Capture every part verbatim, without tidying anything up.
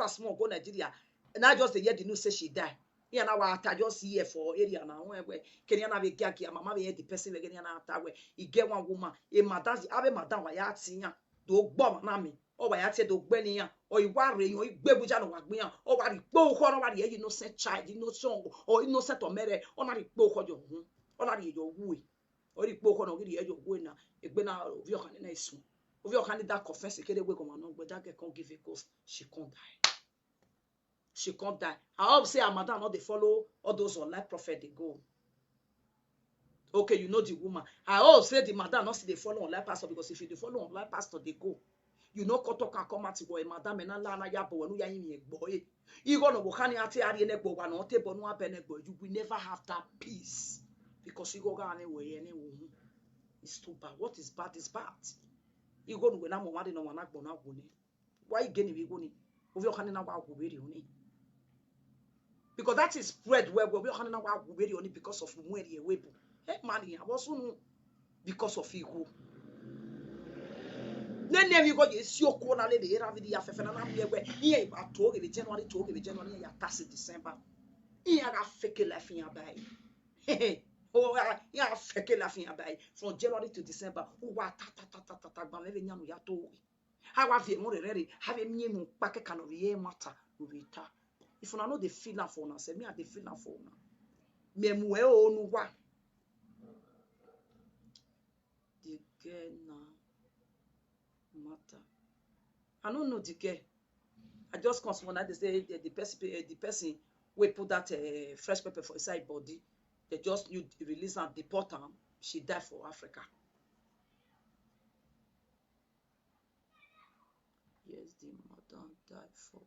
small go Nigeria. And I just dey hear the news say she die. Iran na wa ta just here for area na, wẹ, wẹ, kene iran na vbe giagia, mama vbe hear the person vbe ghe iran na ta wẹ, e get one woman, a madam, avbe madam wa ya tie iran, do gbe ọmwa na miẹn, ọ wa ya tie do gbe ne iran, ọ i wa rre iran, igbe vbe iya ne ọ wa gbe iran, ọ wa rhie ikpẹ orukhọ, ọ na wa rhie innocent child, innocent, or innocent ọmọ ẹre, ọ na rhie ikpẹ orukhọ yọ wu, ọ na rhie yọ wu ẹre, ọ rhie ikpẹ orukhọ ne ọ ghi rhie yọ wu ẹre na, egbe na ovbi ọkhan ni na i suẹn, ovbi ọkhan ni da confess kere wẹ ọmwa nọ gbe, that girl come give a ghost, she come die. She come die. I hope say her madam no dey follow all those online prophet dey go. Okay, you know the woman. I hope say the madam no still dey follow online pastor, because if you dey follow online pastor dey go, you no come talk and come out, wẹ madam na la na ya bọ wẹ ne u ya yin egbe ẹre. Igho ne ọvbokhan ni a te a rhie ne egbe, wa ne ọ te bọ ne u a bẹ ne egbe, you will never have that peace. Because igho gha mwẹ wẹ ẹre ne wo hu. It's too bad. What is bad is bad. Igho ne uwẹ na mu ọmwa rre ne ọmwa na gbọn na wo nẹ. Wa i ghe ne ivbi igho ni, ovbi ọkhan ni na wa wu vberriọ ni. Because that is spread well well. Ovbi ọkhan ni na wa wu vberriọ ni because of uwẹ rhie ẹvbo ebo. Ẹ ma ni, avbe ọ sunu because of igho. Nene vbe igho ye si okuo na lele erha vbe ya fẹfẹ na, na miẹn wẹ iran i wa to ghe vbe January, to ghe vbe January, iran ya ta si December. Iran gha fake life iran ba ẹre. Iran gha fake life iran ba ẹre. From January to December, uwa ta ta ta ta ta ta, gba mwẹ vbe yan ne u ya to ghe. A wa viọ emọ rẹrẹ rre, a vbe miẹn emọ ọkpa kẹkan ne ọ rhie ẹmwata ne u vbe ta. If una no dey feel am for una sef, me, I dey feel am for una. Mẹ mu ẹre o ne uwa. The girl na matter. I no know the girl. I just come small now, they say the, the person, eh, the person wey put that, eh, fresh pepper for inside body, they just, you release am, deport am, she die for Africa. Yes, the madam die for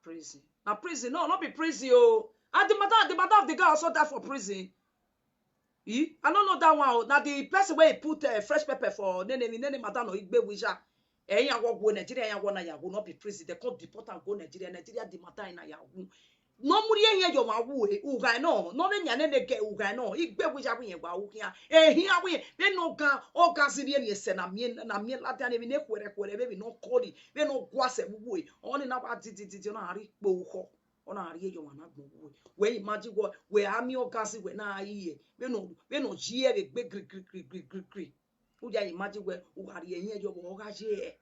prison. Na prison? No, no be prison o. And the madam, the madam of the girl also die for prison. Eh? I no know that one o. Na the person wey put, eh, fresh pepper for nene, nene madam no igbe wija. Eh, iran wọ gu Nigeria, iran wọ na ya wu, no be prison. They come deport am go Nigeria. Nigeria, the madam na ya wu. Ne ọ mu rhie ẹre ye ọmwa wu ẹre, ugha nọ, ne ọ vbe yan nene gẹ ugha nọ, igbe wija wẹ irẹn wa wu khian. Ehian wẹ irẹn, vbene ọ gan, ọ gan zẹ rhie emwi ẹsẹ na miẹn, na miẹn ladian, emwi ne khuẹrhẹ khuẹrhẹ, vbene ọ kọri, vbene ọ gua sẹ vbe uwu ẹre, ọnii na wa di di di di, ọ na rhie ikpẹ orukhọ, ọ na rhie ye ọmwa na gbọn uwu ẹre. Wẹ imagine wẹ, wẹ a miẹn ọ gan zẹ wẹ na ri ẹre, vbene ọ, vbene ọ yi ẹre vbe egbe gri gri gri gri gri gri. U ya imagine wẹ, u gha rhie ẹre ye ọmwa, ọ gha ye ẹre.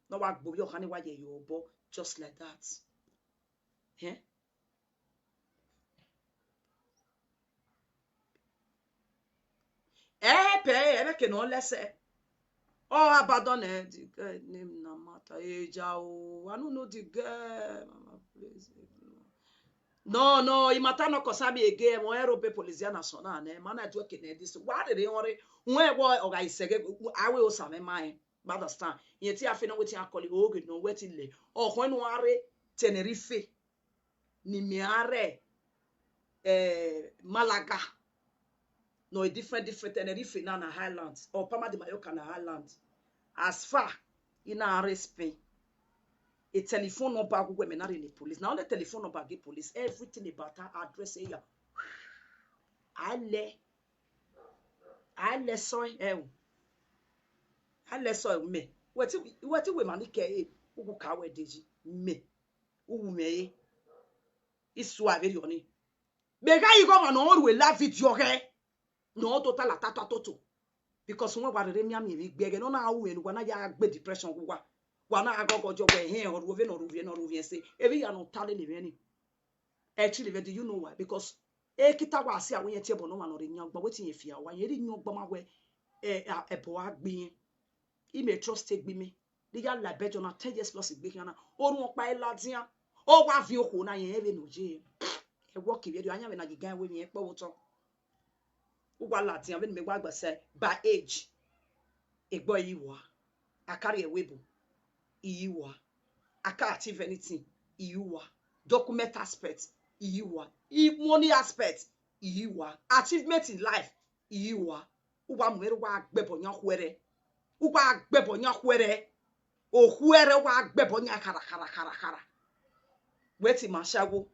Ne ọ wa gbe ovbi ọkhan ni wa ye ye obọ, just like that. Hẹn? Ẹ pẹ, ẹ vbe ke ne ọ lẹsẹ. Ọ abandon the girl name na matter. Eja o, I no know the girl. Mama, please. No, no, e matter no concern me again. Mo ero be police na so na ne, ma na do ke ne this. Wa rere ore. Wẹ wọ ọ gha iseghe, a wẹ Osa mwẹ ma ẹ. Understand? Iyẹn te a fẹ nọ wetin a call it, oghe nọ wẹ te lẹ. Ọkhọn ne a rre Tenerife, ne imẹ a rre, eh, Malaga. No, a different, different. Tenerife na na island. Or Palma de Mallorca na island. As far i na rre Spain, a telephone number gu wẹ mẹ na rre ne police. Na only telephone number give police. Everything about her address here. A lẹ, a lẹ sọ ẹ o. A lẹ sọ ẹ mẹ. Wẹ te, wẹ te wẹ ma ni kẹ e, u gu ka wẹ de yi. Mẹ. U wu mẹ e. Isu a vberriọ ni. Mẹ gha igho ọmwa ne ọ ru la video ghẹ, ne ọ tota la tata toto. Because wẹ wa rere mianmian emwi gbe ẹghẹ ne ọ na ru ẹre ne uwa na ya gbe depression gu uwa. Wa na gọgọ jọ wẹ hẹn, ọ ru ovbi ne ọ ru ovbi ne ọ ru ovbi ẹse. Evbi ya ne ọ ta lele mwẹ ni. Actually, do you know why? Because e kita wa si a wẹ iyẹn tie ẹbọ ne ọmwa ne ọ rre yan ọgba, wetin iyẹn fi a wa, iyẹn rre yan ọgba ma wẹ, eh, a, ẹbọ a gbe iyẹn. I mẹ trust egbe mẹ. They are like Belgium na, ten years plus egbe khian na. Orhunmwu ọkpa i ladian. Ọ wa viọ okhuo na, iyẹn vbene ọ ye. Ẹ wọ ke vberriọ, ayan vbe na gigan wẹ iyẹn kpọ vbe otọ. U wa ladian vbene mẹ wa gba sẹ by age. Egbe i yi uwa. A ka rri ẹvbo ebo, i yi uwa. A ka achieve anything, i yi uwa. Document aspect, i yi uwa. I money aspect, i yi uwa. Achievement in life, i yi uwa. U wa mu ẹre, u wa gbe ẹbọ yan khuẹrhẹ. U wa gbe ẹbọ yan khuẹrhẹ. Okhuẹrhẹ, u wa gbe ẹbọ yan khara, khara, khara, khara. Wẹ te ima sha wo.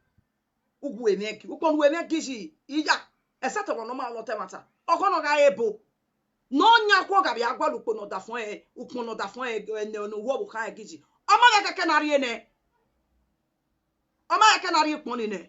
U gu emwi ẹgi, ukpọn ne u emwi ẹgi yi, iya, except ọmwa ne ọ ma lọta ẹmwata, ọghọ ne ọ gha re ebo. Ne ọ yan khuo gha vbe a gualọ ukpọn ne ọ da fọn ẹre, ukpọn ne ọ da fọn ẹre, ẹnẹ ne uwu ọvbokhan ẹre gi yi. Ọ ma ghẹ kẹkẹ ne a rhie nẹ. Ọ ma ghẹ kẹkẹ ne a rhie ikpọn ni nẹ.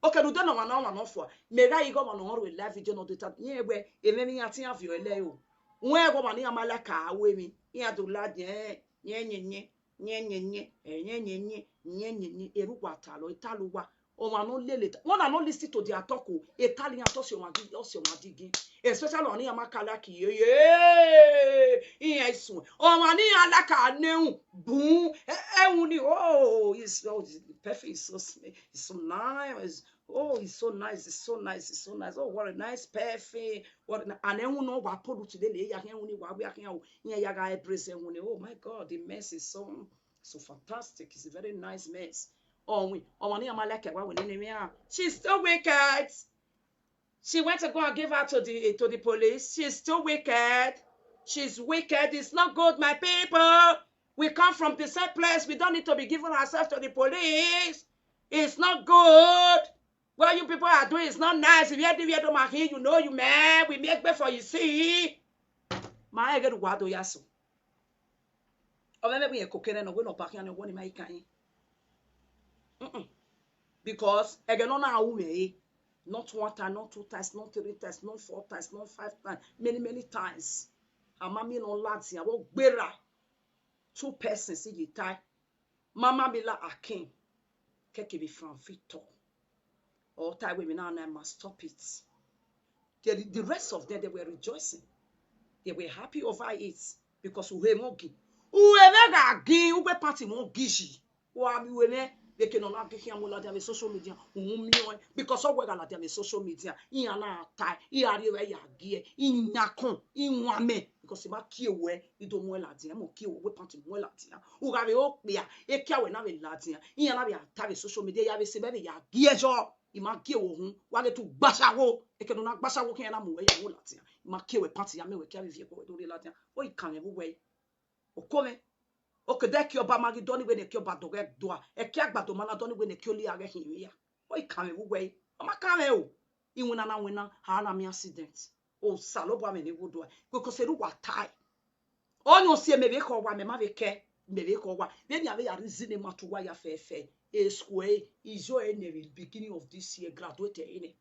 Okẹ, rhunmwuda ne ọmwa ne ọmwa ne ọ fua, mẹ gha ighe ọmwa ne ọ rhie live video ne ọ dota, rẹn wẹ emwẹ vbe iran te iran viọ ẹlẹ o. Wẹ ọmwa ne iran ma like a ru emwi, iran do la diẹn, yẹn yẹn yẹn, yẹn yẹn yẹn, ẹ, yẹn yẹn yẹn, yẹn yẹn yẹn, erha uwa talọ, I talọ uwa. Ọmwa ne ọ lele ta, one and only listen to their talk o, e tala iran tọ si ọmwa di, ọ si ọmwa di gin. Especially ọmwa ne iran ma ka like ye, ye, iran i suẹn. Ọmwa ne iran like a ne ẹhun bun, e, ẹhun ni, oh, it's, oh, the perfume is so sm-, it's so nice. Oh, it's so nice, it's so nice, it's so nice. Oh, what a nice perfume. What a ni-, and ẹhun nọ wa pollute lele, ya khian ẹhun ni wa, wa khian o, iran ya gha embrace ẹhun ni. Oh my God, the mess is so, so fantastic. It's a very nice mess. Ọmwa, ọmwa ne iran ma like wa wẹ nene mẹ ah. She's too wicked. She went to go and give her to the, to the police. She's too wicked. She's wicked. It's not good, my people. We come from the same place. We don't need to be giving ourselves to the police. It's not good. What you people are doing is not nice. If you do, you do my, you know you man. We make bed for you see. Ma ẹghẹ ne uwa do ya so. Ọ mwẹ vbe iran koko nẹ ne ọ wẹ ne ọ ba khian ne ọ wẹ ne ima i kan yin. Mm-mm. Because ẹghẹ ne ọ na ru mwẹ re, not one time, not two times, not three times, not four times, not five times, many, many times. A ma miẹn ne ọ ladian, avbe ọ gberra, two persons ye tae. Mama Mila Akin, kẹkẹ vbe Frank Victor. Ọ ta wẹ emwi na na ma stop it. The, the rest of them, they were rejoicing. They were happy over it because uhe mwẹ gin. Uhe mwẹ gha gin, uwẹ party mwẹ gin yi. Wa mi uhe mwẹ, vbe eke ne ọ na ghi khian mu ladian vbe social media, u mu miẹn ọẹn, because ọ wẹ gha ladian vbe social media, iran na tae, iran rhie ruẹ ya gie, iyan kọn, iwan amẹ, because I ma kie ruẹ, I do muẹn ladian, I ma kie ruẹ, uwẹ party muẹn ladian. U gha vbe okpia, ekia wẹ na vbe ladian, iran na vbe a ta vbe social media, ya vbe sẹ mẹ vbe ya gie yọ. I ma gie ruẹ uhunmwu, wa ghe te u gba ashawo, eke ne u na gba ashawo khian na mu ruẹ ya mu ladian. I ma kie ruẹ party ya mẹ ruẹ kia vbe viẹ ẹko ruẹ do rhie ladian. Ọ i kan mwẹ vbe uwẹ. Oko mwẹ. Okẹ, de ẹki ọba ma ghi dọ ni wẹ ne ẹki ọba dọghẹ dua. Ẹki agbadoma na dọ ni wẹ ne ẹki olia ghẹ hin vbe ya. Ọ i kan mwẹ vbe uwẹ. Ọ ma kan mwẹ o. Iwinna na winna, a na miẹn accident. Osanobua mwẹ ne I wo do a. Because erha uwa tae. Ọni ọ si mẹ vbe khọ owa, mẹ ma vbe kẹ, mẹ vbe khọ owa. Vbene a vbe ya reason ma tu uwa ya fẹfẹ, e school ẹre, Izo ẹre nẹ vbe beginning of this year, graduate ẹre nẹ.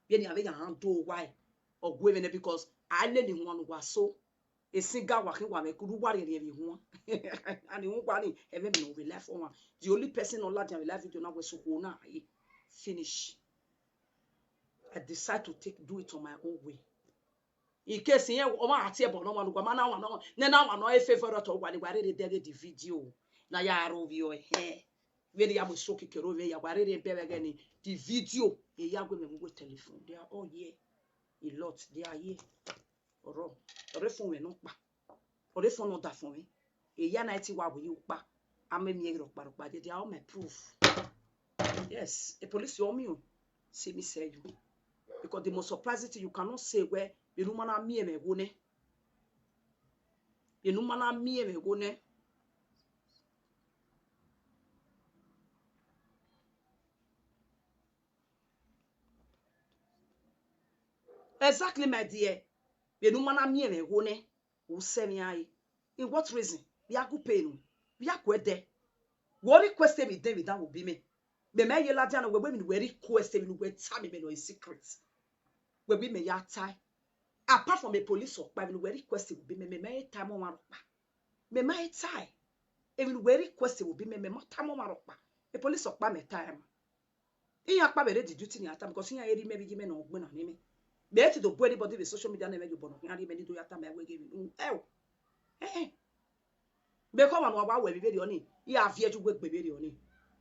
Vbene a vbe ya rhan do owa ẹre, ọ gu mwẹ nẹ, because a lele ihuan ne uwa so. Esin ga wa khin wa mwẹ, kuru uwa rhiẹnrhiẹn vbe ihuan. And ihuan uwa ni, ẹmwẹ emwi ne ọ vbe live ọmwa. The only person ne ọ ladian vbe live video na wẹ sokhuo na re. Finish. I decide to take, do it on my own way. In case iran, ọ ma tie ẹbọ ne ọmwa ne uwa ma na wan nọ, ne na wan nọ e favourite uwa ni wa rherhe dẹghe the video na ya ro vbiọ ẹhẹn. Vbene I ya mu eso kike ro vbe ya wa rherhe bẹghe ẹghẹ ni, the video e ya gu mwẹ mu uwu telephone. They are all here. A lot, they are here. Ọrọ, ọre fun mwẹ nọkpa. Ọre fun nọ da fun mwẹ. Eya na ti wa wẹ ye ukpa. A ma miẹn rhọkpa rhọkpa, they, they are all my proof. Yes, a police ọ miẹn o, see me sell you. Because the most surprising thing, you cannot say wẹ vbene u ma na miẹn mwẹ ẹghẹ nẹ. Vbene u ma na miẹn mwẹ ẹghẹ nẹ. Exactly, my dear. Vbene u ma na miẹn mwẹ ẹghẹ nẹ, u sẹ emwi a re. In what reason? Vbe a gu pain unu, vbe a gu ẹdẹ. Wẹ ọ request emwi dẹn vbe dan vbe obọ imẹ. Mẹ ma ye ladian nọ wẹ, wẹ emwi ne uwẹ request, emwi ne uwẹ tama mẹ nọ a secret. Wẹ wẹ imẹ ya tae. Apart from a police ọkpa, emwi ne uwẹ request vbe obọ imẹ, mẹ ma he tae ma ọmwa rhọkpa. Mẹ ma he tae. Emwi ne uwẹ request vbe obọ imẹ, mẹ ma tae ma ọmwa rhọkpa. A police ọkpa mẹ tae ma. Iran kpa vbe rre the duty ne iran ta, because iran rhie imẹ vbe iye imẹ ne ọ gbinna ne imẹ. Mẹ te do bu anybody vbe social media ne mẹ ye obọ ne ọ khian rhie imẹ ni do ya tama ẹre wẹ ghe emwi. Ẹo. Eh, eh. Mẹ kọ ọmwa ne uwa wa wẹ vbe vberriọ ni, I gha viẹ ju wegbe vberriọ ni.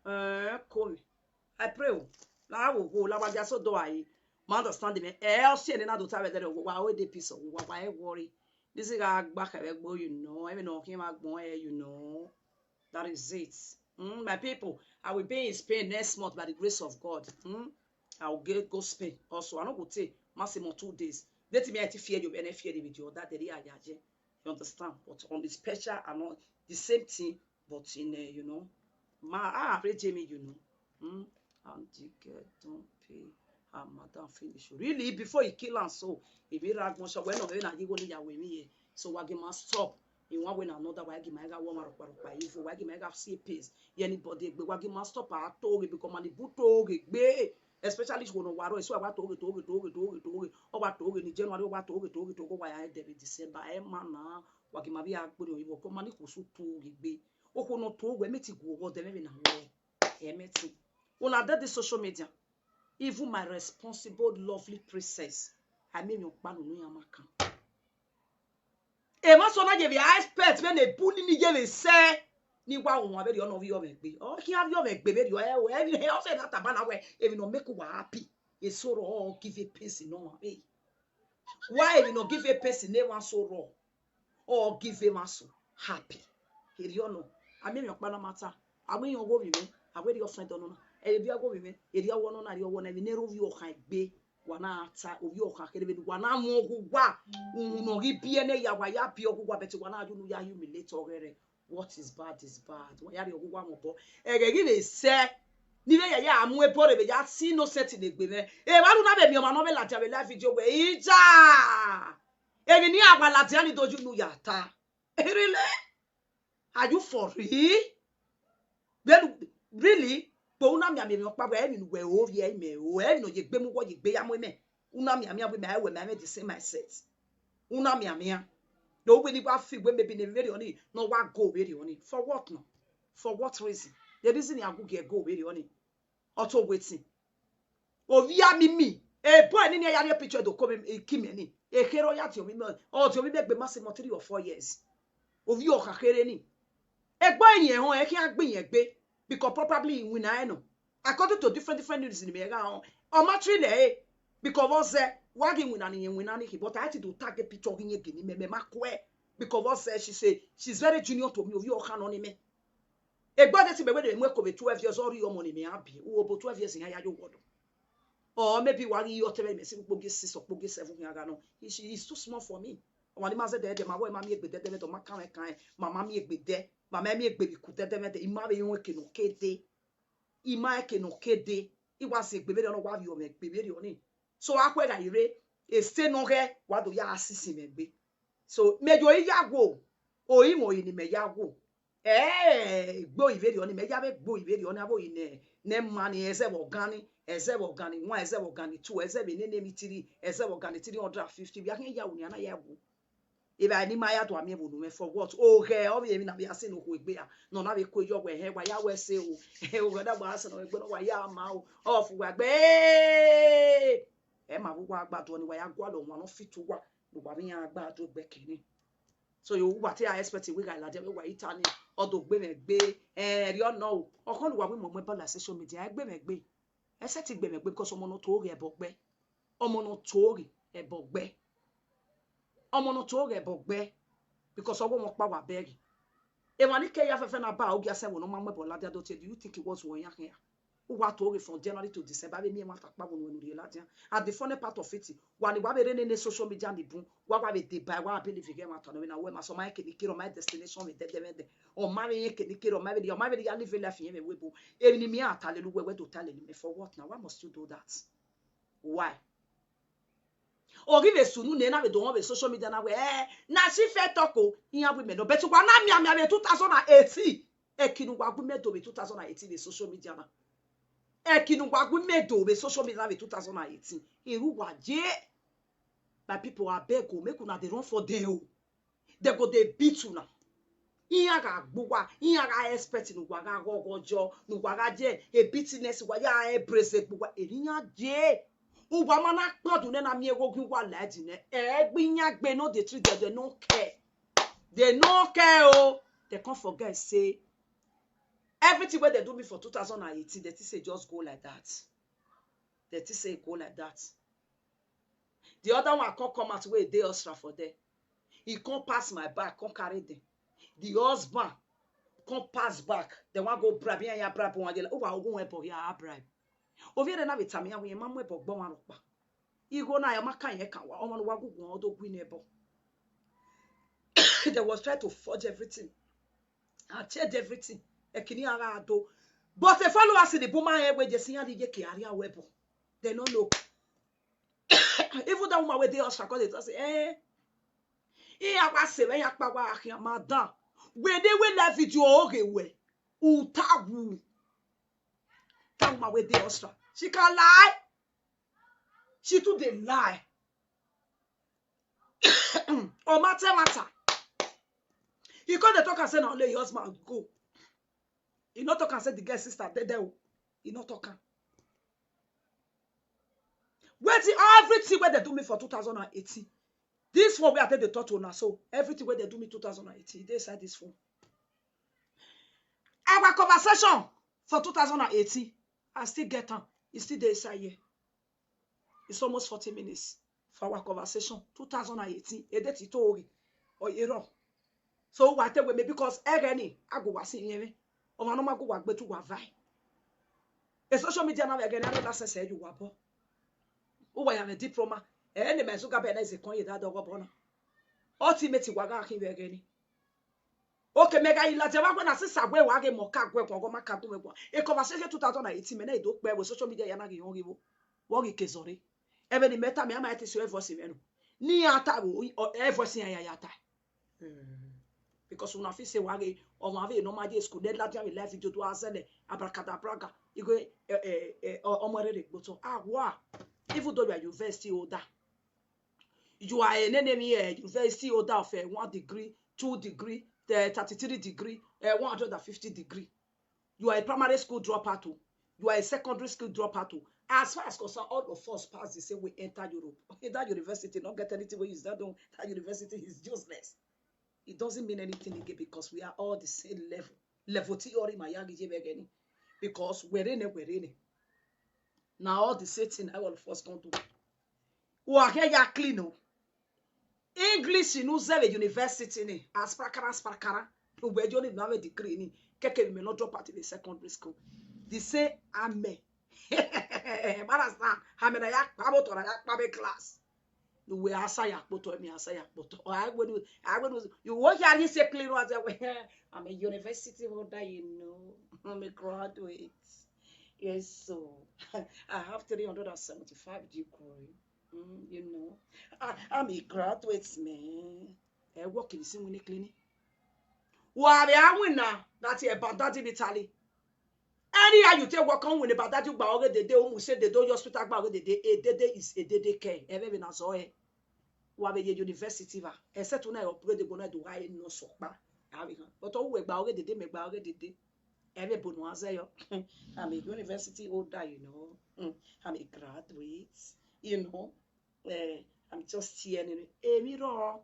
Eh, ko mwẹ. I pray o. La wo wo, la wa dia so do a re. Ma understand mẹ. Eh, ọ si ẹre na do ta vbe ẹdẹrriọ, wa always dey peace, wa wa e worry. This gha gba khẹ vbe ẹgbo, you know. Emwi ne ọ khian vbe agbọn ẹre, you know. That is it. Mm, my people, I will be in Spain next month by the grace of God. Mm, I will get, go Spain also. I no go stay maximum two days. They tell me I ti fear you, and I fear the video that day. You understand? But on the special, I know the same thing, but in, uh, you know, my, ah, Jamie, you know. Mm, and the girl don't pay her madam finish. Really, before he kill am, so if he rag much, when of na you go ya with me, so wa give my stop. In one way na another, wa gi ma gha wọ ọmwa rhọkpa rhọkpa evil, wa gi ma gha see peace ye anybody egbe, wa gi ma stop a toghe, because ma ni bu toghe gbe, especially wo ne wa rrọọ, eso wa toghe, toghe, toghe, toghe, toghe, ọ wa toghe ni January, ọ wa toghe, toghe, toghe, ọ wa ya dẹ vbe December, ẹ ma na, wa gi ma vbe a gbere ọyunmwẹ, ọkọ ma ni khusu toghe gbe, okhuo ne ọ toghe, mẹ te gu ọghọ dẹ mwẹ vbe na wẹ, ẹ mẹ te. Una dẹ this social media, even my responsible, lovely princess, a miẹn emwi ọkpa ne unu iran ma kan. Emwa sẹ na ye vbe a expect vbene bully ni ye vbe sẹ, ne I wa wan vberriọ ne ọ vbiọ mwẹ egbe. Ọ khian vbiọ mwẹ egbe vberriọ, ẹ, ẹ, ẹ, ọ sẹ na tama na wẹ, emwi ne ọ make uwa happy, eso rrọọ ọ give peace ne ọmwa vbe. Why emwi ne ọ give peace ne emwa so rrọọ, ọ give emwa so happy? Erriọ nọ, a miẹn emwi ọkpa ne a ma ta. A wẹ iran ọghe ovbi mwẹ, a wẹ erriọ friend ọnọna, erriọ ọghe ovbi mwẹ, erriọ ọwọ nọ na, erriọ ọwọ na, emwi ne rre ovbi ọkhan egbe. Wa na ta ovbi ọkhan kherhe vbene uwa na mu ọghe uwa, uhunmwu ne ọ ghi biẹ ne ya, wa ya biẹ ọghe uwa, but wa na ya unu ya humiliate ọghẹrẹ. What is bad is bad. Wa ya rhie ọghe uwa mwẹ obọ. Ẹghẹ ghi vbe sẹ, ne I vbe ya ya mu ebo rre vbe ya si innocent ne egbe mwẹ. Evba ru na vbe miẹn ọmwa ne ọ vbe ladian vbe live video wẹ, Ija! Emwi ne iran wa ladian ni do ye unu ya ta. Really? Are you for real? Vbene, really? Kpo, u na mianmian emwi ọkpa wẹ, emwi ne uwẹ ro vbiẹ, imẹ ro, emwi ne ọ ye egbe mu uwẹ, ọ ye egbe ya mu imẹ. U na mianmian wẹ, imẹ wẹ, imẹ mwẹ the same mindset. U na mianmian. Do wẹ ne I wa fi wẹ maybe ne vberriọ ni, ne ọ wa go vberriọ ni. For what now? For what reason? The reason I go gie go vberriọ ni. Ọ to wetin? Ovbi a mimi, ebo ẹre nene ya rhie picture do ko mwẹ, ki mẹ ni. Ekherhe ọ ya tie ovbi mẹ, ọ tie ovbi mẹ egbe ma sẹ mọ three or four years. Ovbi ọkhan kherhe ni. Egbe ọre rẹn họn, ẹ khian gbe irẹn egbe, because probably iwinna ẹre nọ. According to different, different news ne imẹ gha họn, ọ ma treat ẹre, because vbọ zẹ, wa ghi winna ne irẹn winna ni khin, but a i ti do tag picture ghi yẹn gele mẹ, mẹ ma kue, because vbọ zẹ, she say, she's very junior to me, ovbi ọkhan nọ ni mẹ. Egbe ọre te imẹ wẹ ne mu ẹko vbe twelve years, ọ rhie ọmọ ne imẹ a biẹ, u obọ twelve years iran ya ye owọdọ. Or maybe wa ghi ye ọtẹn vbe imẹ si ukpogi six, ukpogi seven khian gha nọ. It's, it's too small for me. Ọmwa ni ma zẹdẹ dẹ, ma wẹ ma miẹn egbe dẹdẹmwẹdẹ, ọ ma kan mwẹ kan, ma ma miẹn egbe dẹ, ma ma miẹn egbe vbe iku dẹdẹmwẹdẹ, I ma vbe rẹn ẹre eke ne ọ ke dee. I ma rẹn ẹre eke ne ọ ke dee. I wa si egbe vberriọ ne ọ wa vbiọ mwẹ egbe vberriọ ni. So, a khuẹ gha rre, ese ne ọ ghẹ, wa do ya sisi mwẹ egbe. So, mẹ yo ya wo, orinmwẹ ọre ne imẹ ya wo. Ẹ, egbe ọre vberriọ ni, mẹ ya vbe egbe ọre vberriọ ni, avbe ọre ne, ne ma ni, ẹzẹ vbe ọgan ni, ẹzẹ vbe ọgan ni one, ẹzẹ vbe ọgan ni two, ẹzẹ vbe nene emwi three, ẹzẹ vbe ọgan ni three hundred and fifty, vbe a khian ya ru nian na ya wo. Evbare ne ima ya do a miẹn vbe unu mwẹ for what? Oghẹ, ọ vbe emwi na vbe a sẹ ne okhuo egbe ra, ne ọ na vbe kue yọ wẹ, ẹhẹn, wa ya wẹ ẹse o, oghẹ na wa sẹ ne ọ egbe ne wa ya ma o, ọ fu uwa gbe, ẹ ma vbe uwa gba do ni, wa ya gualọ wan ne ọ fit uwa, ne uwa vbe iran gba do egbe kẹre. So, yo, uwa te a expect wẹ I gha ladian vbe uwa i ta ni, ọ do gbe mwẹ egbe, ẹ, erriọ nọ o. Ọkhọn ne uwa wẹ imẹ ọ mu ẹbọ la social media, ẹ gbe mwẹ egbe. Ẹ sẹtin gbe mwẹ egbe, because ọmọ ne ọ toghe ẹbọ gbe. Ọmọ ne ọ toghe ẹbọ gbe. Ọmọ ne ọ toghe ẹbọ gbe, because ọ wẹ ọmọ ọkpa wa bẹghe. Emwa ni ke ya fẹfẹ na ba ogie asẹ ẹvbo ne ọ ma mu ẹbọ ladian do tie, do you think he was wẹ ọ yan khian? Uwa toghe from January to December, avbe miẹn ẹmwata ọkpa vbe unu ne u rhie ladian. And the funny part of it, wa ni wa vbe rre nene social media ni bun, wa wa vbe deba ẹre, wa believe ighẹ ẹmwata nọ vbe na wẹ ma sẹ, ọ ma rẹn eke ne I kere, ọ ma rẹn destination vbe dẹdẹmwẹdẹ, ọ ma vbe rẹn eke ne I kere, ọ ma vbe, ọ ma vbe ya live life irẹn vbe ẹvbo ebo. Emwi ne I miẹn a ta lele uwẹ, wẹ do ta lele mẹ, for what now? Why must you do that? Why? Ọ ghi vbe sunu ne na vbe do họn vbe social media na wẹ, eh, na si fẹ tọko, iran gu imẹ nọ. But wa na mianmian vbe two thousand and eighteen. Eki ne uwa gu imẹ do vbe two thousand and eighteen vbe social media na. Eki ne uwa gu imẹ do vbe social media na vbe two thousand and eighteen. Erha uwa ye. My people, abeg o, make una dey run for them o. They go dey beat una. Iran gha gbe uwa, iran gha expect ne uwa gha ghọghọ yọ, ne uwa gha ye a bitterness, uwa ya embrace gbe uwa. Erha iran ye. Uwa ma na kpọn dun nẹ na miẹn igho ghi uwa la ẹdin nẹ. Ẹ gbe iran gbe, no dey treat them, they no care. They no care o. They can't forget say everything wey they do me for two thousand and eighteen, they think say just go like that. They think say e go like that. The other one come come out wey e dey Austria for there. He come pass my back, come carry them. The husband come pass back. They wan go bribe, iran ya bribe one year. Uwa ogun ẹbọ ya bribe. Ovbi ẹre na vbe tama iran wẹ, ma mu ẹbọ gbe ọmwa rhọkpa. Igho na, ọ ma kan irẹn kan wa, ọmwa ne uwa gu guan, ọ do gu ne ẹbọ. They was trying to forge everything and change everything. Ẹki ne iran gha do. But the followers ni bun ma rẹn wẹ, just iran rhie iyeke a rhie aro ẹbọ. They no know. Even that woman wey dey Austria come dey talk say, eh, Iran wa se vbe iran kpa wa khian ma dan. Wẹ ne wẹ live video oghe wẹ. Uta wu. That woman wey dey Austria. She can lie. She too dey lie. Ọ ma tẹ ẹmwata. He come dey talk am say na only him husband go. He no talk am say the girl sister dead o. He no talk am. Wetin, everything wey dem do me for two thousand and eighteen. This one wey I take dey talk to una so, everything wey dem do me two thousand and eighteen, e dey inside this phone. Our conversation for two thousand and eighteen, I still get am. E still dey inside here. It's almost forty minutes for our conversation. Two thousand and eighteen, e dey tito oghi. Ọ ye rọ. So wa te wẹ me because ẹghẹ ni, a gu wa si yẹn mwẹ. Ọmwa ne ọ ma gu wa gbe tu wa vae. E social media na vbe ẹghẹ ni, a rhie license ẹre ye uwa obọ. Uwa ya mwẹ diploma. Ẹ ne Mark Zuckerberg na is a con ye da dọghọ obọ na. Ọ te mẹ te wa gha khin vbe ẹghẹ ni. Okay, mẹ gha i ladian vbe agbọn na, since a wẹ wa ghe mẹ ọ ka guẹ guan, ọghe ọ ma ka gu mwẹ guan. E conversation two thousand and eighteen, mẹ na i do kpẹ vbe social media ya na ghi họn ghi vbo. Vbe ọ ghi ke zọre. Ẹmwẹ ne imẹ tama, a ma te si ẹre voice mwẹ nọ. Ne iran ta vbe ọ, ẹre voice iran ya ya ta. Because una feel say wa ghe, ọmwa vbe ne ọ ma ye school, ne ladian vbe live video do a zẹlẹ, abracadabra, ighe, eh, eh, eh, ọ-, ọmọ rere gbe otọ. Ah, wa. Even though you are university holder, you are a nene me, eh, university holder of, eh, one degree, two degree, eh, thirty-three degree, eh, one hundred and fifty degree. You are a primary school dropout o. You are a secondary school dropout o. As far as concern, all of us pass the same way enter Europe. That university not get anything wey you use. That don't, that university is useless. It doesn't mean anything again because we are all the same level. Level theory ma ya ghi ye vbe ẹghẹ ni. Because wẹrẹ nẹ, wẹrẹ nẹ. Na all the same thing all of us gonna do. Wa ghe ya clean o. English ne u zẹ vbe university ni, asprakara, asprakara. Ugbẹjọ ni na vbe degree ni, kẹkẹ vbe imẹ ne ọ drop out vbe secondary school. The same amẹ. Mara sa, amẹ na ya kpa vbe otọ, na ya kpa vbe class. Uwẹ a sa ya kpotọ, emwi a sa ya kpotọ. Ọ, I wenu, I wenu, you wo ya ni se clean wa zẹ wẹ. I'm a university holder, you know. I'm a graduate. Yes, so I have three hundred and seventy-five degree. Mm, you know, I, I'm a graduate, man. I work in the same clinic. Wa vbe a winna that e Baghdadi in Italy. Anyhow you take work on winna Baghdadi, gba ọghe dede, u mu se dede, u ye hospital gba ọghe dede, e dede is e dede kẹ, ẹvbo vbe na zọ ẹre. Wa vbe ye university va, except una upgrade gbe na do ha e nọ sokpa. A vbe ghan. But ọ wẹ gba ọghe dede, mẹ gba ọghe dede. Ẹvbo ebo ne a zẹ yọ. I'm a university holder, you know. Mm, I'm a graduate, you know. Eh, I'm just here, nene. Emwi rrọọ,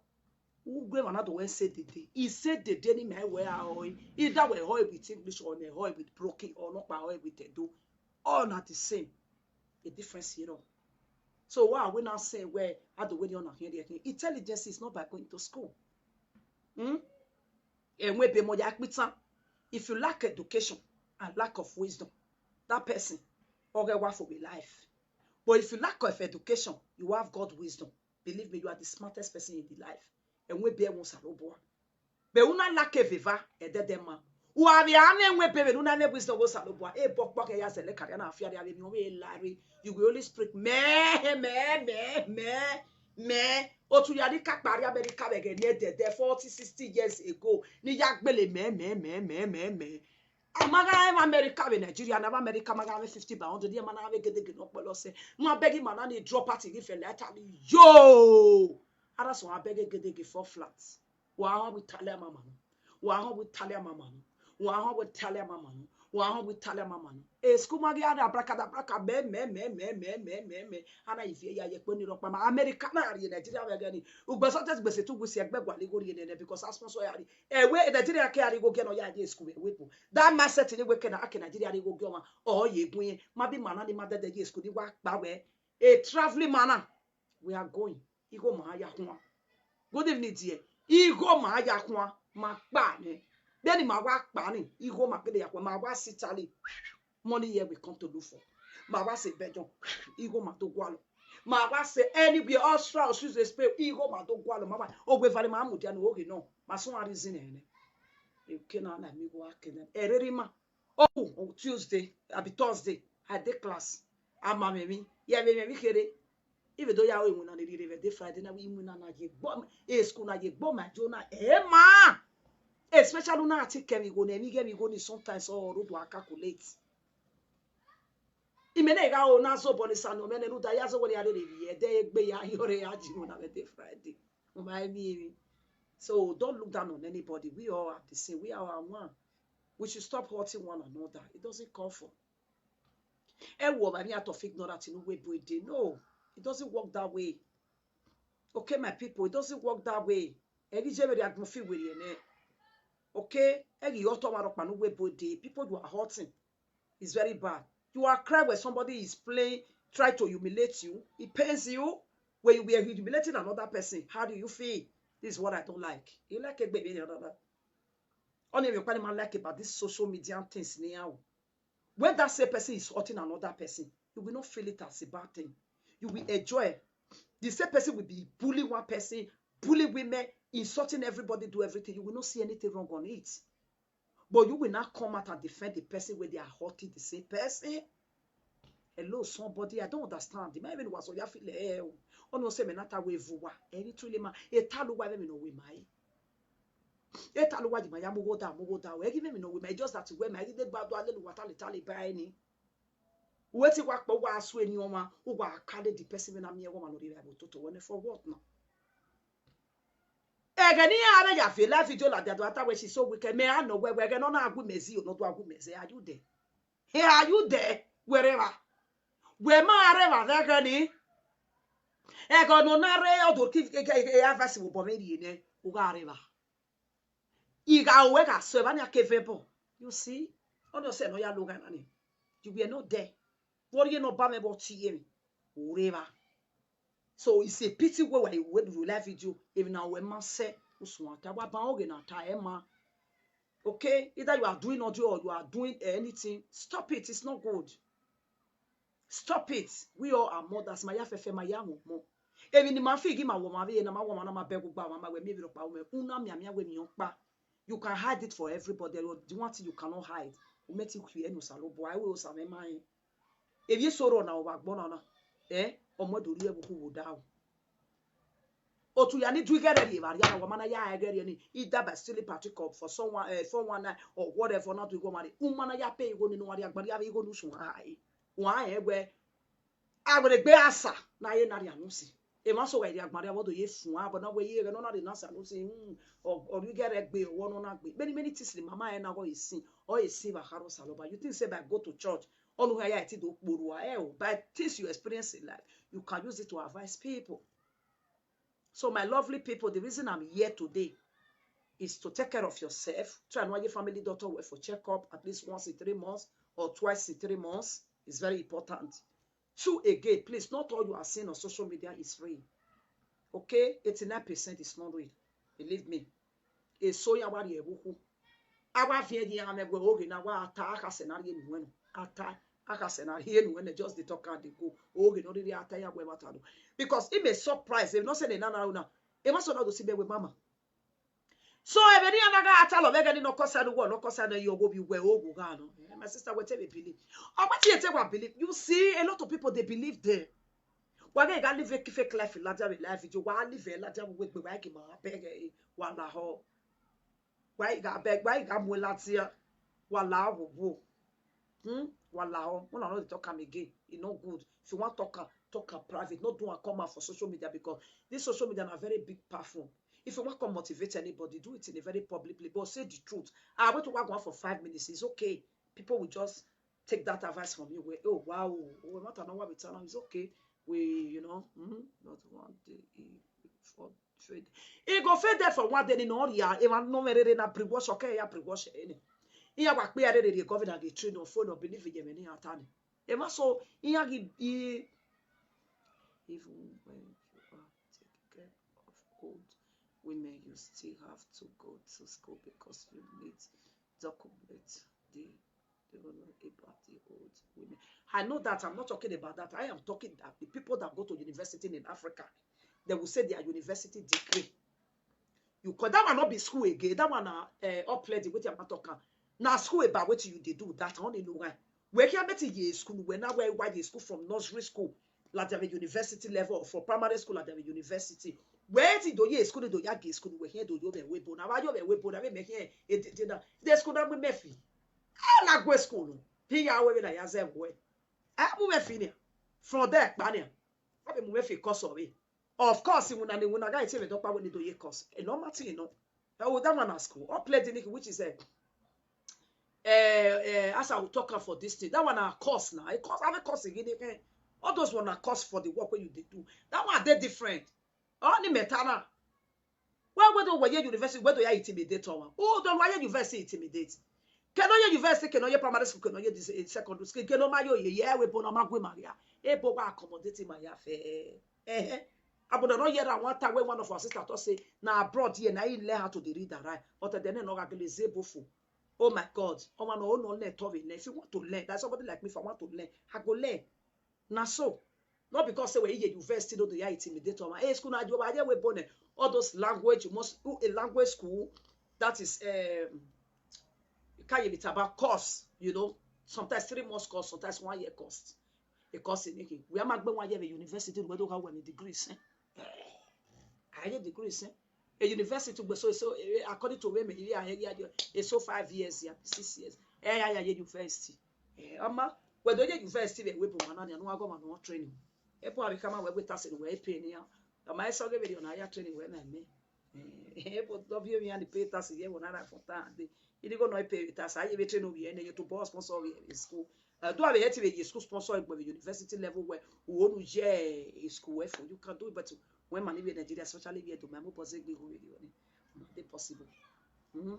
ugu emwa na do wẹ se dede. I se dede ni mẹ wẹ a họe. Either wẹ họe with English or mẹ họe with broken or nọkpa họe with Edo. All na the same. A difference here. So wa wẹ na sẹ wẹ a do wẹ ni ọna khian rhie khian. Intelligence is not by going to school. Hmm? Ẹmwẹ ebe mọ ya kpitan. If you lack education and lack of wisdom, that person, ọ ghẹ wa for with life. But if you lack of education, you have God wisdom. Believe me, you are the smartest person in the life. Ẹmwẹ ebe ẹmwẹ Osanobua. But una lack eveva, ẹdẹdẹ ma. Wa vbe a mwẹ ẹmwẹ ebe vbe ne una mwẹ wisdom vbe Osanobua. Ebo ọkpọ kẹ ya zẹlẹ karia na afiarria vbe emwi ọ vbe la rre. You will only speak mẹ, mẹ, mẹ, mẹ, mẹ. Otu ya ni ka kpa rrie America vbe ẹghẹ ni ẹdẹdẹ forty, sixty years ago. Ni ya gbele mẹ, mẹ, mẹ, mẹ, mẹ, mẹ. A ma gha rẹn vbe America vbe Nigeria na, vbe America ma gha mwẹ fifty by hundred, iran ma na gha mwẹ gedege ne ọ kpọlọ sẹ. Ma bẹghe ima na ni drop out ghi fẹlẹ Italy. Yo! Ara sọ a bẹghe gedege four flat. Wa họn vbe Italy amama nọ. Wa họn vbe Italy amama nọ. Wa họn vbe Italy amama nọ. Wa họn vbe Italy amama nọ. E school ma ghi a rre abracadabra, mẹ, mẹ, mẹ, mẹ, mẹ, mẹ, mẹ, mẹ. A na ivie ya ye ekpo ni rhọkpa ma. America na rrie Nigeria vbe ẹghẹ ni. Ugbẹn sọtẹs gbese tu wisi ẹgbẹ gualọ igho rrie nene because a sponsor ya rrie. Ẹwe Nigeria ke a rrie igho gie nọ ya ye school vbe ẹwe ebo. That mindset ni wẹ ke na a ke Nigeria rrie igho gie ọmwa, ọ ye gun iran. Ma bi ima na ni ma dẹdẹ ye school ni wa kpa wẹ. A travelling man na, we are going. Igho ma ya khuan. Good evening, dear. Igho ma ya khuan, ma kpa nẹ. Bẹni ma wa kpa ni, igho ma kede ya khuan, ma wa si Italy. Money here we come to look for. Ma wa se Belgium, igho ma do gualọ. Ma wa se anywhere, Austria or Swiss, Spain, igho ma do gualọ. Ma wa, ogbe vare ma mudia ne oghe nọ. Ma sẹ reason ẹre nẹ. Eke na na mi wa ke nẹ. Ereri ma. Oh, on Tuesday, abi Thursday, I dey class. Ama mwẹ emwi, ye vbe mwẹ emwi kherhe. Even though ya ru iwinna ni rhie vbe day Friday na, wẹ iwinna na ye gbe, e school na ye gbe ma jo na, ẹ ma. Especially una ti kẹ emwi igho ne, emwi ighe emwi igho ni sometimes ọ rre do a calculate. Imẹ na gha ro na zobọ ni sa nọ mẹ nẹ, ne u da ya zẹ wẹ ya rherhe vbe ẹdẹ egbe ya hiọrẹ ya ji iwinna vbe day Friday. U ma emwi emwi. So don't look down on anybody. We all are the same. We are our one. We should stop hurting one another. It doesn't call for. Ẹ wo ọmwa emwi out of ignorance ne uwu ebo dee. No, it doesn't work that way. Okay, my people, it doesn't work that way. Ẹ ghi je vberriọ agbọn fi werriẹ nẹ. Okay, ẹ ghi hurt ọmwa rhọkpa ne uwu ebo dee. People, you are hurting. It's very bad. You are crying when somebody is playing, try to humiliate you. It pains you. When you were humiliating another person, how do you feel? This is what I don't like. You like egbe vberriọ nana. Only if you ma like about this social media things now. When that same person is hurting another person, you will not feel it as a bad thing. You will enjoy. The same person will be bullying one person, bullying women, insulting everybody, do everything. You will not see anything wrong on it. But you will not come out and defend the person when they are hurting the same person. Hello, somebody, I don't understand. Ima even was oya feel eh. Ono se me na ta we vuwa. Any truly ma. E ta lu wa me no we mai. E ta lu wa di ma ya mu wo da, mu wo da. We give me no we mai, just that we mai, they gba do alelu wa tale tale ba eni. Wetin wa kpọ, wa sue ni ọmwa, u wa kale the person vbe na miẹn ẹghẹ ọmwa ne ọ rhie vbe ẹvbo toto wẹ nẹ, for what now? Ẹghẹ ne iran rre ya viọ live video ladian do ata wẹ she so wicked, mẹ a nọ wẹ, wẹ ẹghẹ ne ọ na gu mẹ zẹ, ọ nọ do a gu mẹ zẹ, are you there? He, are you there? Wẹ rre evba. Wẹ ma rre evba vbe ẹghẹ ni. Ẹghẹ ne ọ na rre ọdọ ki advice vbe obọ mwẹ rhie nẹ, u gha rre evba. I gha ruẹ gha sẹ evba nia ke vẹ bọ. You see? Ọnii ọsẹ ne ọ ya lo gha na ni. You were not there. Vbe ọ rhie ne ọ ba mwẹ vbe ọ tie mwẹ, u rre evba. So it's a pity wẹ wa wẹ do live video, emwi na wẹ ma sẹ, u suẹn ta, wa ban oghe na ta ẹ ma. Okay, either you are doing audio or you are doing anything, stop it, it's not good. Stop it. We all are mothers. Ma ya fẹfẹ, ma ya mwẹ ọmọ. Emwi ne ima fi ghi ma wẹ ọmwa vbe na, ma wẹ ọmwa na, ma bẹghe ugba, ma ma wẹ miẹn vberriọ ọkpa mwẹ, u na mianmian wẹ emwi ọkpa. You can hide it for everybody. The one thing you cannot hide, u mẹ ti khuẹ ne Osanobua, ẹ wẹ Osa mwẹ ma rẹn. Emwi eso rrọọ na ọ vbe agbọn na na, eh, ọmọ do rhie ẹvbo khu vbe odaro. Otu ya ni du ighẹrẹ rhie evba rria na, wa ma na ya ẹghẹ rhie ni, either by stealing particle for someone, eh, four one nine or whatever, na do igho ọmwa rre, u ma na ya pay igho ni ne uwa rhie agban rria vbe igho ne usun a hare. Wa rẹn wẹ, a wẹ ne egbe asa na ye na rria nusin. Emwa so gha rhie agban rria vbe ọ do ye fuan, but na wẹ ye ẹghẹ ne ọ na rre na sa nusin, hmm, ọ, ọ rhie ighẹrẹ gbe, ọ wẹ ọ nọ na gbe. Many, many things ne ima ma rẹn na, ọ ghi sin, ọ ghi sin vbe akharha Osanobua. You think say by go to church, ọnii u ya ẹtin do kpe orua, ẹ o, by things you experience in life, you can use it to advise people. So my lovely people, the reason I'm here today is to take care of yourself. Try and your family doctor well for checkup at least once in three months or twice in three months. It's very important. Two again, please, not all you are seeing on social media is real. Okay? Eighty-nine percent is not real. Believe me. Eso ya wa rhie ẹvbo khu. A wa viẹ ye iran mwẹ wẹ oghe na wa ta, akhasẹ na rhie nuẹn nọ. A ta, akhasẹ na rhie nuẹn nọ, just dey talk and dey go. Oghe ne ọ rhirhi a ta ya wẹ vbe a ta nọ. Because I may surprise, if not say na na na, emwa so na do si bẹ wẹ mama. So, emwi ne iran na gha ta lọ vbe ẹghẹ ni nọ kọsa ne uwẹ, nọ kọsa ne ọ ye ọghe ovbi uwẹ, ogho gha nọ. Eh, my sister, whatever you believe. Or what you take, what believe. You see, a lot of people, they believe there. Wa gha gha live a fake life ladian vbe live video. Wa live ladian vbe egbe, wa ghi ma bẹghe, wa lahọ. Wa gha bẹghe, wa gha mu ladian, wa lahọ wo. Hmm? Wa lahọ. Una no dey talk am again. E no good. If you wan talk am, talk am private. No do am come out for social media, because this social media na very big platform. If you wan come motivate anybody, do it in a very public place. But say the truth. Ah, wait to walk one for five minutes. It's okay. People will just take that advice from you. Wẹ, oh, wow, oh, matter no what we tell them, it's okay. We, you know, mm-hmm, but one day he for trade. He go fade there for one day, ni no ria, e ma no me rere na brainwash, okay, ya brainwash eni. Iran wa kpe rere rhie governor dey train on phone, or believe ye me ni atan. E ma so, iran gi, i, even when you are taking care of old women, you still have to go to school because you need document the development about the old women. I know that. I'm not talking about that. I am talking that the people that go to university in Africa, they will say their university degree. You call that one not be school again. That one na, eh, up plenty wetin I'm talking. Na school about wetin you dey do. That only no one. We can bet ye school. We now where why the school from nursery school ladian vbe university level, from primary school ladian vbe university. Wẹ ti do ye school, do ya gie school, wẹ khian do yo vbe ẹvbo ebo na, vbe a yo vbe ẹvbo ebo na, vbe mẹ khian edede na, de school na mu mẹ fi. A na gue school nọ, te I ya ru vbene a ya zẹ vbe uwẹ. A mu mwẹ fi nian, from there kpa nian, a vbe mu mwẹ fi course ọvbehe. Of course, iwinna ne iwinna gha tie mwẹ dọkpa wẹ ne I do ye course. A normal thing, you know. Ẹ wo, that one na school. All play the which is a, eh, eh, as I will talk am for this thing. That one na course na. A course, have a course again, eh. All those one na course for the work wey you dey do. That one dey different. Ọni matter na. Why we do we ye university, we do ya intimidate ọmwa? Who do wa ye university intimidate? Ke ne ọ ye university, ke ne ọ ye primary school, ke ne ọ ye this, eh, secondary school, ke ne ọ ma yo ye, ye ẹvbo ebo na ma gu ima hia. Ebo wa accommodate ima hia fẹ. Ehe. Agbọn ne ọ ye ra wan ta wẹ one of our sister talk say, na abroad here, na he learn how to dey read and write. But then no gha gele zẹ ebo fo. Oh my God. Ọmwa nọ, ọ nọ learn, tọ vbe learn. If you want to learn, like somebody like me, if I want to learn, I go learn. Na so. Not because say we ye university, no do ya intimidate ọmwa. Eh, school na do wa ye we born, eh, all those language, you must, a language school, that is, um, you can't even about course, you know, sometimes three months course, sometimes one year course. A course in English. We are not going one year university, we don't have any degrees, eh? I get degrees, eh? A university, but so, so, eh, according to women, yeah, yeah, yeah, yeah, it's so five years, yeah, six years. Eh, yeah, yeah, yeah, university. Eh, ọma, we do ye university, we, we, but one, and one government no training. E po abi kama we, we tax ni we pay ni ya. Ọma, eso ge be on ya training we na me. Eh, e po do bi mi and pay tax ye we na ra for ta de. Ili go no pay tax, aye be train we, ne ye to boss sponsor we in school. Uh, do have a head to school sponsor in university level where we won't ye school where for you can do it, but when money in Nigeria, especially we do my mobile, we go, they possible. Mm-hmm.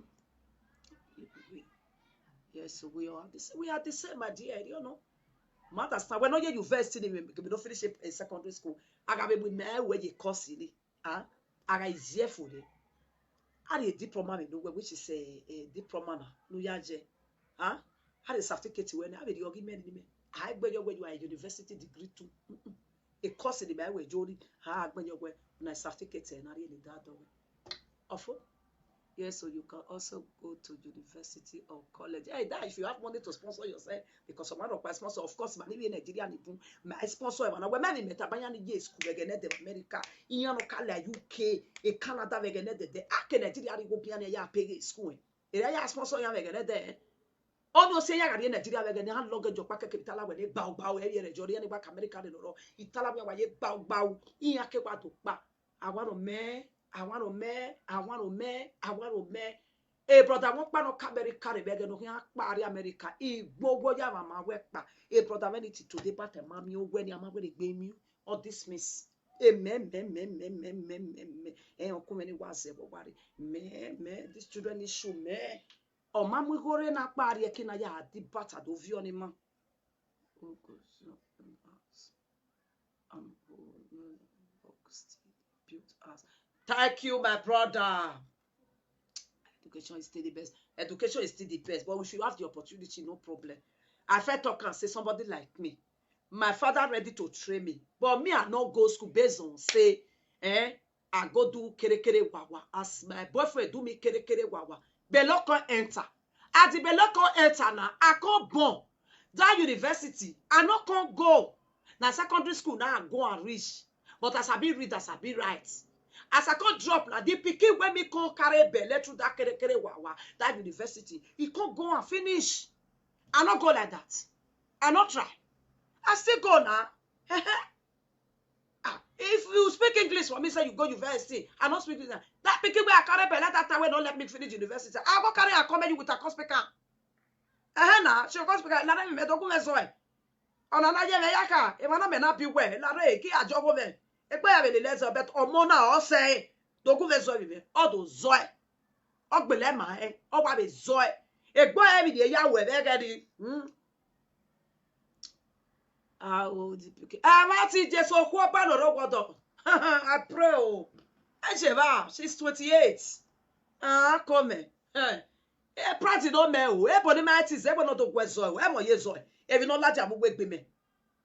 Yes, so we are the same. We are the same, my dear. You know, matters now. We're not yet university. We don't finish a, a secondary school. I got me with my way you cost silly. Ah, I got easier for you. I did diploma in the way, which is a, a diploma. No, yeah, je. Ah, I had a certificate when I had the argument in me. I gbẹ yọ wẹ you are a university degree too. Mm-mm. A course in the way, Jody. Ah, gbẹ yọ wẹ na certificate and I really that. Ofo. Yes, so you can also go to university or college. Hey, that if you have money to sponsor yourself, because some other sponsor, of course, man, even Nigeria, ni boom, my sponsor, man, when me meta banya ni ye school again at the America, in your local U K, in Canada, again at the, I can Nigeria, go be an ya pay school. Ere ya sponsor ya vbe gẹdẹdẹ. Ọni ọ si ya gha rrie Nigeria vbe ẹghẹ ne a lọghẹ jọ ọkpa kẹkẹ vbe Itala wẹ ne gbaugbau, ẹ vbiẹ rẹ jọ rhie ne gba ke America rre nọ rọ. Itala wẹ wa ye gbaugbau, iran ke wa do kpa. Awa rọ mẹ, awa rọ mẹ, awa rọ mẹ, awa rọ mẹ. E brother wọn kpa nọ ka America rre vbe ẹghẹ ne ọ khian kpa rrie America, igbo wọ ya mwa ma wẹ kpa. E brother mwẹ ni ti today, but ma miẹn owẹ ni a ma wẹ rre egbe miẹn. All this means. Amen, amen, amen, amen, amen, amen. Ẹ, ọkun mwẹ ni wa zẹ vbe ọwa rre. Mẹ, mẹ, these children issue, mẹ. Ọ ma mu igho rre na kpa rrie ẹki na ya di bata do viọ ni ma. Oh, God, so, um, house. Um, oh, no, no, work still built house. Thank you, my brother. Education is still the best. Education is still the best, but we should have the opportunity, no problem. I first talk and say somebody like me, my father ready to train me, but me, I no go school based on say, eh, I go do kere kere wawa. As my boyfriend do me kere kere wawa, Beloko enter. As the Beloko enter now, I come born. That university, I no come go. Na secondary school now I go and reach. But as I be read, as I be write, as I come drop, na the pikin wey me come carry belle through that kere kere wawa, that university, he come go and finish. I no go like that. I no try. I still go now. Ah, if you speak English for me, say you go university, I no speak English. That pikin wey I carry belle that time wey no let me finish university, I go carry am come you with a come speak am. Eh, na, she come speak am. Na me do gu me so e. Ọna na ye mwẹ ya ka, emwa na mẹ na bi wẹ, la rre, ki a jọ gho mwẹ. Egbe ya vbe lele ẹzọ, but ọmọ na ọ sẹ, do gu vbe zọ vbe mwẹ, ọ do zọ ẹ. Ọ gbele ma ẹ, ọ wa vbe zọ ẹ. Egbe ẹre vbe ya wẹ vbe ẹghẹ ni. Hmm. Ah, oh, the pikin. Ah, ma ti Jesu okhu ọba nọ rọ wọdọ. I pray o. Ẹ jẹ vba, she's twenty-eight. Ah, come. Eh. E practice no mẹ o. E bo ni ma ti zẹ, e bo no do guẹ zọ o. E mo ye zọ. Emwi nọ ladian mu wegbe mẹ.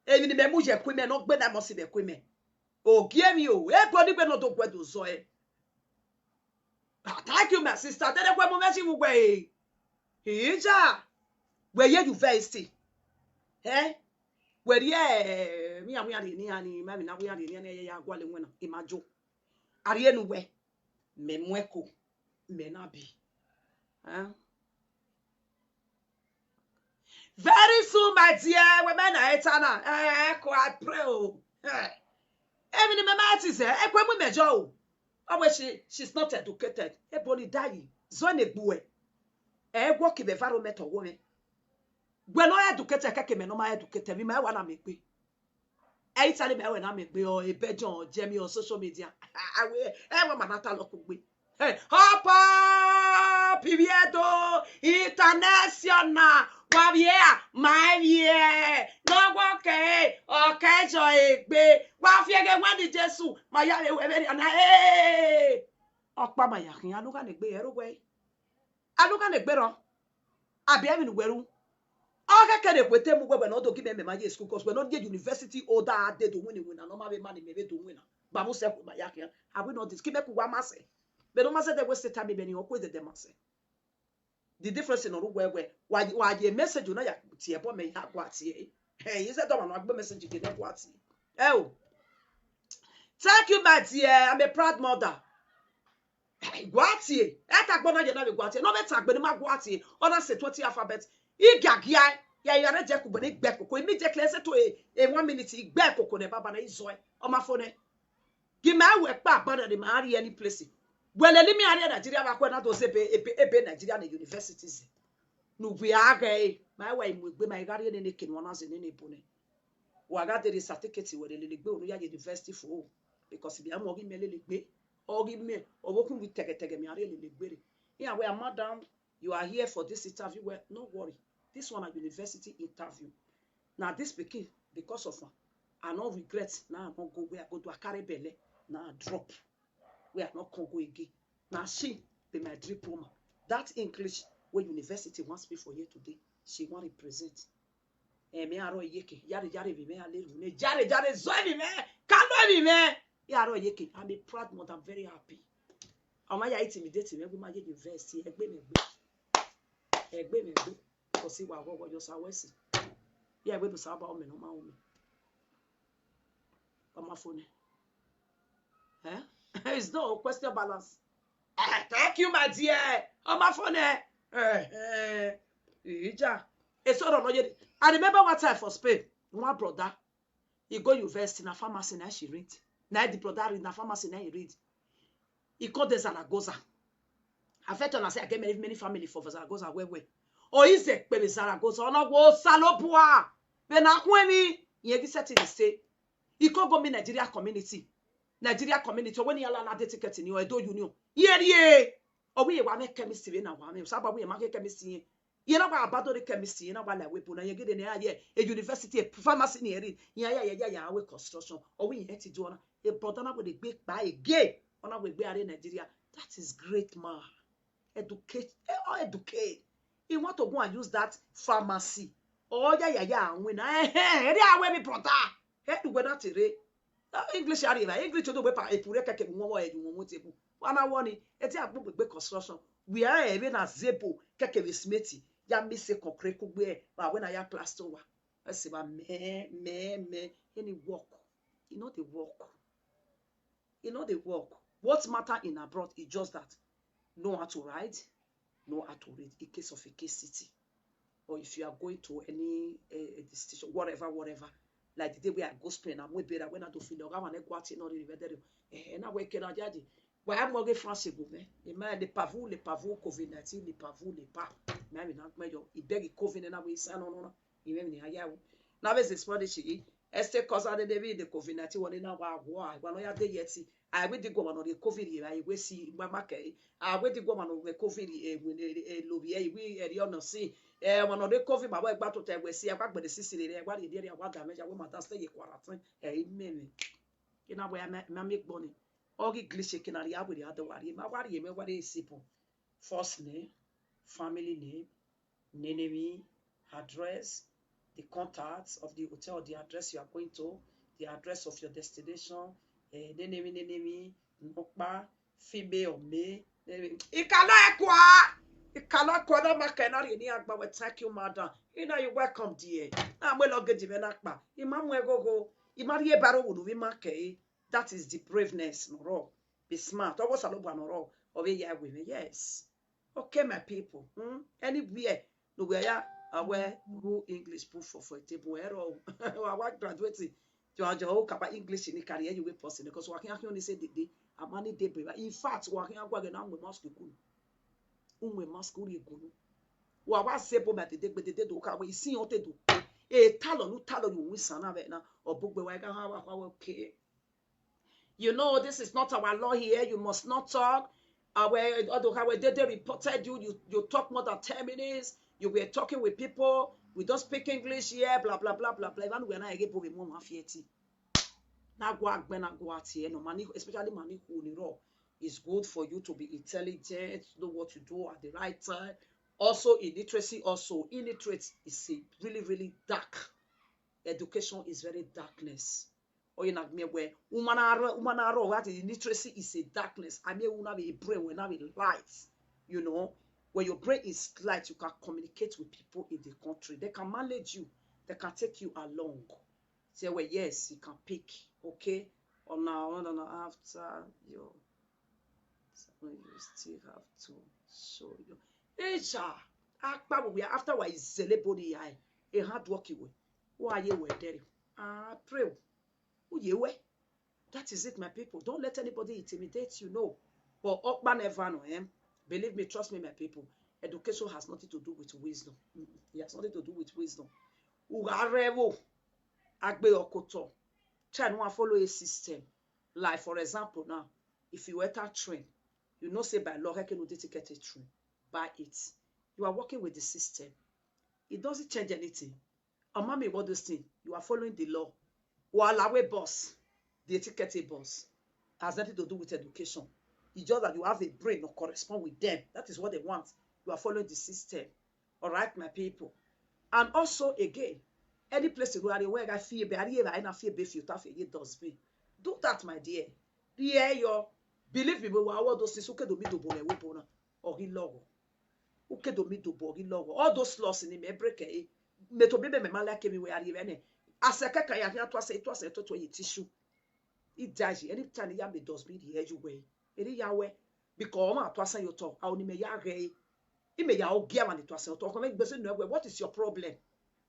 Emwi ne imẹ mu ye ku imẹ, ne ọ gbe na mọ si vbe ku imẹ. Ogie emwi o, ebo ni gbe ne ọ do guẹ do zọ ẹ. Ah, thank you, my sister. Dede guẹ mu mwẹ si vbe uwẹ e. Ija, wẹ ye university. Eh? Wẹ rhie, eh, wian wian rhie nian ni, ma emwi na wian rhie nian ni, ya gualọ iwinna, I ma jo. A rhie ne uwẹ, mẹ mu ẹko, mẹ na bi. Eh? Very soon, my dear, wẹ mẹ na ẹta na, eh, ẹko, I pray o. Eh. Emwi ne mẹ ma ti zẹ, ẹko mu imẹ jọ o. Always she, she's not educated. Ebo ni da yi, zọ ne egbuẹ. Ẹ work in the environment ọwọ mwẹ. Wẹ ne ọ educated, kẹkẹ mẹ ne ọ ma educated, emwi ma wa na mẹ egbe. Ẹ i tare mẹ wẹ na mẹ egbe, ọ ebẹjọ, ọ jẹ mi, ọ social media. Awe, ẹ wẹ ma na ta lọ kugbe. Hey, hop up, Iviedo International, wa vbiẹ a, ma vbiẹ, ne ọ wa kẹ, ọ kẹ jọ egbe, wa fieghe wẹ ni Jesu, ma ya vbe wẹ vbe rria na, eh, ọkpa ma ya khian, a lugha ne egbe, ẹ ro wẹ, a lugha ne egbe rrọọ. Abi ẹmwẹ ne uwẹ ru. Ọ khẹke ne ekhue te mu uwẹ wẹ ne ọ do gi mẹ mẹ ma ye school, cos wẹ ne ọ ye university, o da a de do winna iwinna ne ọ ma vbe ma ne imẹ vbe do winna. Ba mu sẹ ekhue ma ya khian. Are we not this? Ki mẹ ku wa ma sẹ. Vbe ne ọ ma zẹdẹ waste time, mẹ ne ọ ku ẹdẹdẹ ma sẹ. The difference in ọre uwẹ wẹ, wa, wa ye message na ya tie ẹbọ mẹ ya gua tie. Hey, he said, don't want to message again, gua tie. Oh. Thank you, my dear. I'm a proud mother. Gua tie. Ẹ ta gbọ na ye na vbe gua tie. No matter gbene ma gua tie. Ọ na say twenty alphabet. I giagia, ya, ya re je ku bene gbe koko. Immediately, ẹ sẹ to a, a one minute, I gbe koko ne baba na, I zọ ẹ. Ọ ma fo nẹ. Gi mẹ wẹ kpa agbada ne ma rrie any place. Wẹ lele mi a rrie Nigeria vbe akhuẹ na do zẹ ebe, ebe, ebe Nigeria ne university zẹ. Ne uwẹ a ghẹ ẹre, ma wẹ I mu egbe, ma I gha rrie nene eke ne ọ na zẹ nene ebo nẹ. Wa gha deri certificate wẹ lele egbe unu ya university fo. Because mẹ a mu ọghe mẹ lele egbe, ọghe mẹ, ọvbokhan vbe tẹghẹtẹghẹ mẹ a rrie lele egbe rre. Iran wẹ, "Ah, madam, you are here for this interview." Well, no worry. This one na university interview. Na this pikin, because of am, I no regret, na I no go where I go do, I carry belle, na I drop. Where I no come go again. Na she be my diploma. That English wey university wants me for here today, she wan represent. Eh, mẹ aro yeke, yare, yare vbe mẹ a le ru nẹ, yare, yare zọ emwi mẹ, ka lo emwi mẹ. I aro yeke, I'm a proud mother, I'm very happy. Ọ ma ya intimidate mẹ, wẹ ma ye university, ẹgbe mẹ gbe. Ẹgbe mẹ gbe. Because I wa ghọghọ yọ sa wẹ si. Ya wẹ do sa ba ọmẹ ne ọ ma ru mẹ. Ọ ma fo nẹ. Eh? It's no question balance. Eh, thank you, my dear. Ọ ma fo nẹ. Eh, eh. Ija. Eso rọ nọ ye. I remember one time for Spain, one brother, he go university, na pharmacy na she read. Na the brother read, na pharmacy na he read. He come dey Zaragoza. I first tell am say I get many, many family for Zaragoza well well. Ọ i zẹ kpe vbe Zaragoza, ọ na wẹ Osanobua vbe na khuẹn emwi, irẹn ghi settle the stay. He come go meet Nigeria community. Nigeria community, ọ wẹ ne iran la na de ticket ni, ọ Edo Union. Iran rhie, ọ wẹ iran wa mwẹ chemistry vbe na wa mwẹ, Osanobua wẹ iran ma khe chemistry yẹn. Iran na wa abandon chemistry, iran na wa la ẹvbo ebo na, iran ghi rre ne iran ye a university, a pharmacy ne iran rhie, iran ya, ya, ya, ya, a wẹ construction, ọ wẹ iran ti do ọna. A brother na wẹ ne egbe kpa again, ọ na wẹ egbe a rrie Nigeria. That is great man. Educate, eh, or educate. He want to go and use that pharmacy. Ọ ya, ya, ya, win na. Eh, eh, ẹ rhie a wẹ emwi brother. Ẹ du wẹ na te rre. Ah, English a rhie evba, English do wẹ pa epure kẹkẹ vbe uwọnwọ ẹre uwọnwọ table. Wa na wọ ni, ẹ te a gbe egbe construction. Wẹ a rẹn vbe na zẹ ebo kẹkẹ vbe cement, ya mix concrete kugbe, wa wẹ na ya plaster wa. Ẹ sẹ evba mẹ, mẹ, mẹ, any work. E no dey work. E no dey work. What matter in abroad is just that know how to write, know how to read in case of a case city. Or if you are going to any, eh, eh, destination, whatever, whatever. Like the day wey I go Spain, I went there, when I do feel, I want to go out, you know, the weather. Eh, and I wake up, I did. Why am I going France go, man? Ima, le pavu, le pavu, covid nineteen, le pavu, le pa. Ma mi na gbe yo. I beg covid, and I will say, "No, no, no." Imẹ ni a ya ru. Na vbe zẹ Spanish yi. Ẹse kọsa dede vbe the covid nineteen wọ ni na wa wọ a, wa nọ ya de yẹ ti. A wẹ di guọmwa nọ rhie covid rhie, a wẹ si ma ma kẹ. A wẹ di guọmwa nọ rhie covid, eh, wẹ, eh, eh, lovbiẹ, i wẹ ẹre ọna si. Eh, ọmwa nọ rhie covid ma vbe gba tota ẹwẹ si, a gba gbẹdẹ sisi rere, wa rhie rhie, wa da mẹ ya wẹ ma da stay ye quarantine. Eh, imẹ mẹ. Kina wẹ ma, ma mi gbọ ni. Ọ ghi English kina rhie, a wẹ rhie, a dọ wa rhie, ma wa rhie, mẹ wa rhie simple. First name, family name, nene emwi, address, the contacts of the hotel, the address you are going to, the address of your destination, eh, nene emwi, nene emwi, nọkpa, female or male, nene emwi. Ikalọ ẹkua, ikalọ ẹkua, na ma kẹ na rhie ni agba wẹ, thank you, madam. Ina, you welcome there. Na mu luggage mwẹ na kpa. I ma mu ẹghogho. I ma rhie ba aro vbunu vbe ima kẹre. That is the braveness nọ rrọọ. Be smart. Ọghe Osanobua nọ rrọọ, ọ vbe ya we mwẹ. Yes. Okay, my people. Hmm? Anywhere ne uwẹ ya, a wẹ ru English proof for, for table, ẹ rrọọ. Wa, wa graduate. Jọ, jọ, o kaba English ni carry you away person, because wa khian khian ni sẹ dede, a ma ni de bre. In fact, wa khian gua ghe na mu mask ku. U mu mask, u rhie gunu. Wa wa zẹ ebo ma dede gbe dede do ka wẹ, isin ọ te do. E talọ ne u talọ ye uwu isan na vbe na, ọ bugbe wa i gha ha wa kha wẹ, okay. You know, this is not our law here. You must not talk. Our, although how they, they reported you, you, you talk more than ten minutes. You were talking with people. We don't speak English here, blah, blah, blah, blah, blah. Even we are not able to move one fifty. Na gua gbe na gua tie no, money, especially money who ni ro. It's good for you to be intelligent, know what to do at the right time. Also, illiteracy, also, illiterate is a really, really dark. Education is very darkness. Or you not me where woman are, woman are, that illiteracy is a darkness. I mean, woman have a brain, we have a light, you know. When your brain is light, you can communicate with people in the country. They can manage you. They can take you along. Say, well, yes, you can pick, okay? Or now, on and after your, you still have to show your. Eja, akpa we are after wa izele body ya. A hard work you. Why you were there? I pray. Who you were? That is it, my people. Don't let anybody intimidate you, no. But Okpa never know, eh? Believe me, trust me, my people. Education has nothing to do with wisdom. Mm-mm. It has nothing to do with wisdom. Ugarevo, agbe okoto. Try no follow a system. Like, for example, now, if you enter train, you know say by law, I can take a train. Buy it. You are working with the system. It doesn't change anything. Amami, what those things? You are following the law. Wala we boss, the etiquette boss has nothing to do with education. It's just that you have a brain to correspond with them. That is what they want. You are following the system. All right, my people. And also, again, any place you go, I wear, I feel bad, I feel bad, feel dustbin. Do that, my dear. Yeah, yo. Believe me, we were all those things. Uke do mi do bone, we bona. Or he logo. Uke do mi do bo, he logo. All those laws in him, break, eh? Me to be me, me, like me, we are even. Aseke ka ya, ya to say, to say, to, to, tissue. Idaji, anytime ya me does me the edge way. Eri ya we. Because ọmwa twa sẹ ye otọ, a oni mẹ ya ghẹ ẹre. I mẹ ya ogie mwa ni twa sẹ otọ. Ọkọ mẹ gbe sẹ nẹ wẹ, what is your problem?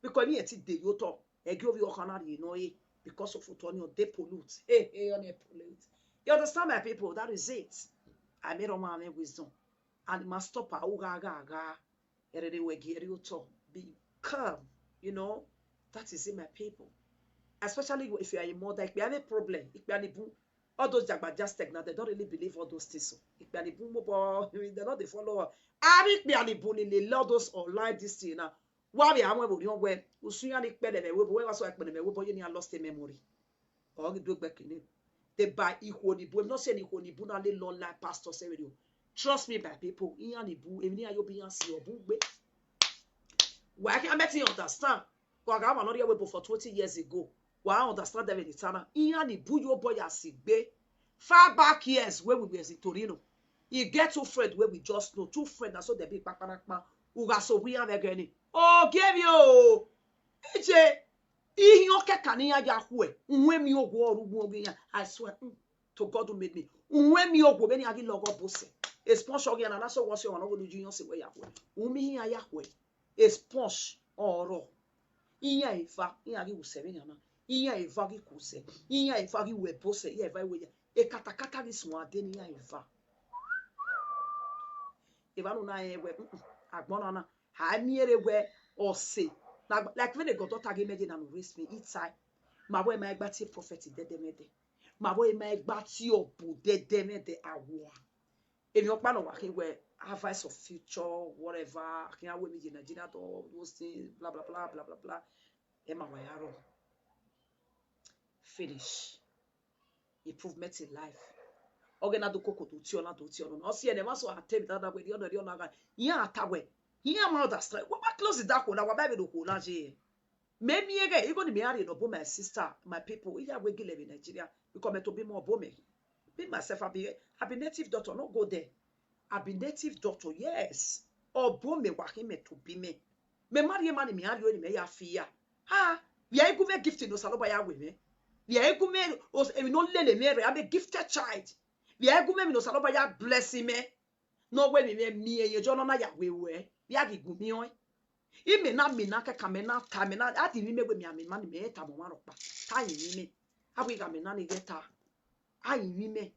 Because me eti de ye otọ, ẹ gi ovbi ọkhan na rhie nọ ẹre because of otọ ni ọ de pollute. Hey, hey, ọ ni pollute. You understand, my people? That is it. I made ọmwa mẹ wisdom. And ma stop a u gha gha gha. Ẹrere wẹ gie rhie otọ. Be calm, you know. That is it, my people. Especially if you are a mother, ikpia have a problem. Ikpia ni bun. All those jagbaja sect now, they don't really believe all those things. So, ikpia ni bun mo bo, they not dey follow. Abi ikpia ni bun ni lele all those online this thing now. Wa vbe amwẹ vbe orhiọn wẹ, usun iran ni kpẹlẹ mwẹ webo, wẹ wa so kpẹlẹ mwẹ webo, ye ni a lost a memory. Ọ ghi do egbe kene. They by ikhuo ni bu, not say ni ikhuo ni bu na lele online pastor sẹ vberriọ. Trust me, my people, iran ni bu, emwi ne iran yo be iran si ọ bun gbe. Wa can make you understand. Wa gha ma nọ rhie webo for twenty years ago. Wa understand them in eternal. Iran ni bu yo boy as igbe. Far back years wey we were in Torino. He get two friend wey we just know. Two friend na so they be kpakparakpa. U gha so we have again. Oh, give you. Ije. Ihiọn kẹkan ne iran ya khuẹ, uhunmwu emiọghọ ọre ugbẹn ọghe iran. I swear, mm, to God who made me. Uhunmwu emiọghọ vbene iran ghi lọghọ bosẹ. Sponge ọghe iran na, na sẹ ọwọ sẹ ọmwa ne ọ ghẹ ne uyi iran sẹ wẹ ya khuẹ. Uhunmwu iran ya khuẹ. Sponge ọrọ. Iran eva, iran ghi wu sẹ vbe iran na. Iran eva ghi ku sẹ. Iran eva ghi wu ẹbosẹ, iran eva ghi wu eya. Ekatakata ghi suẹn ade ne iran eva. Evba ne u na rẹn wẹ, mm, mm, agbọn na na, a miẹn rre wẹ ọse, na, like vbene God ta ghe mẹ ye na ne u raise me, I tae. Ma wẹ ma i gba tie prophet dẹdẹ mwẹ dẹ. Ma wẹ ma i gba tie ọbo dẹdẹ mwẹ dẹ, a wua. Emwi ọkpa nọ wa khin wẹ advice of future, whatever, a khian wẹ emwi ye Nigeria, do those things, blah, blah, blah, blah, blah, blah. Ẹ ma wa ya rrọọ. Finish. Improvement in life. Ọghe na do koko do tiọ na do tiọ nọ. Ọ si ẹnẹ mwa so a te vbe da da wẹ, rhie ọna, rhie ọna gha. Iran a ta wẹ. Iran ma understand. Wa ma close da khuo na, wa ba vbe do khuo na ye. Mẹ miẹn ghẹ, igho ni mẹ a rhie nọ bu my sister, my people. Iya wẹ gele vbe Nigeria. Because mẹ to be mẹ, ọ bu mẹ. Me myself, I be, I be native doctor, no go there. I be native doctor, yes. Ọ bu mẹ wa khin mẹ to be mẹ. Mẹ ma rhie emwa ni mẹ a rhie ni mẹ ya fi ya. Ha, vbe a i gu mwẹ gift ne Osanobua ya we mwẹ. Vbe a i gu mwẹ os-, emwi ne ọ lele mwẹ rre, I'm a gifted child. Vbe a i gu mwẹ emwi ne Osanobua ya bless mwẹ. Ne ọ wẹ emwi mwẹ miẹn ye jọ nọ na ya we ruẹ. Vbe a ghi gu mwẹ ọẹn. Imẹ na mina kẹkan mẹ na ta, mẹ na, a di emwi mẹ wẹ mẹ a miẹn ma ni mẹ tama ọmwa rhọkpa. Ta emwi mẹ. A wẹ igha mẹ na ni ghẹ ta. A emwi mẹ.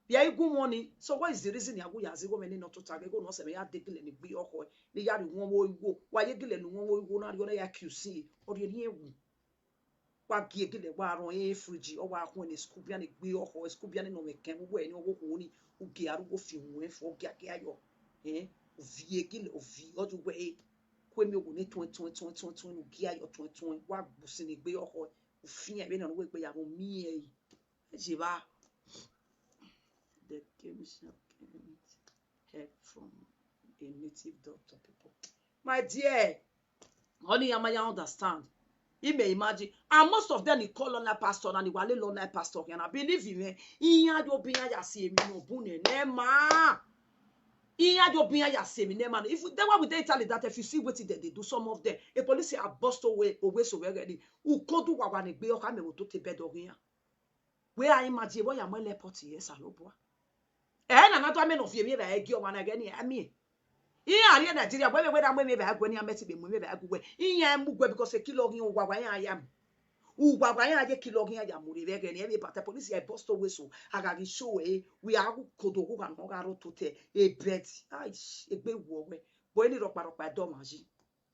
Vbe a i gu mwẹ ọnii, so what is the reason ya gu ya zẹ igho mwẹ ne nọ tota ghe igho ne ọ sẹ mwẹ ya de gele ne egbe ọkhọe, ne I ya rhie uwọnmwẹ igho, wa ye gele ne uwọnmwẹ igho na rhie ọna ya kiusi, ọ rhie ne irẹn wu. Wa gie gele wa rọẹn fridge, ọ wa khuẹn ne skubian egbe ọkhọe, skubian ne ọ mwẹ kẹn vbe uwẹ ne ọ wo khuo ni, u gie aro wo fi uwẹ fo giagia yọ. Eh, u viẹ gele, u viẹ ọ ju wẹ, eh, ku emi owo ne tuẹn, tuẹn, tuẹn, tuẹn, tuẹn, ne u gie ayọ tuẹn, tuẹn, wa gbusin ne egbe ọkhọe, u fian vbene ọ wegbe ya vbe miẹn ẹre. Ejeva. The Kemsha help from a native doctor people. My dear, ọnii iran ma ya understand. Imẹ imagine. And most of them ni call online pastor na, ni wa lele online pastor khian na. Believe me, iran yo be iran ya si emwi ne ọ bun nẹ, nẹ ma. Iran yo be iran ya si emwi nẹ ma. If that why we dey Italy that if you see wetin dem dey do, some of them, a police a bust away, away so very early. U ko do wawa ne egbe ọkha mẹ wo to te bed ọghe iran. Wẹ a imagine vbe ọ ya mu ẹlẹpọt ye Osanobua. Ẹ na na do amẹ ne ọ viọ emwi evbare gie ọmwa na ẹghẹ ne iran miẹn. Iran rrie Nigeria, wẹ vbe wẹ na mu emwi evbare gu wẹ ne iran mẹ ti gbe mu emwi evbare gu wẹ. Iran mu gu wẹ because ekilọ ghi uwawa iran ya mu. Uwawa iran ye ekilọ ghi iran ya mu rre vbe ẹghẹ ne ẹ vbe bata police ya bust away so, a gha ghi show ẹre, wẹ a gu kodo gu gha ne ọ gha rre ototẹ, e bed. Ai, egbe wọ wẹ. But eni rhọkpa rhọkpa ẹdẹ ọmwa yi.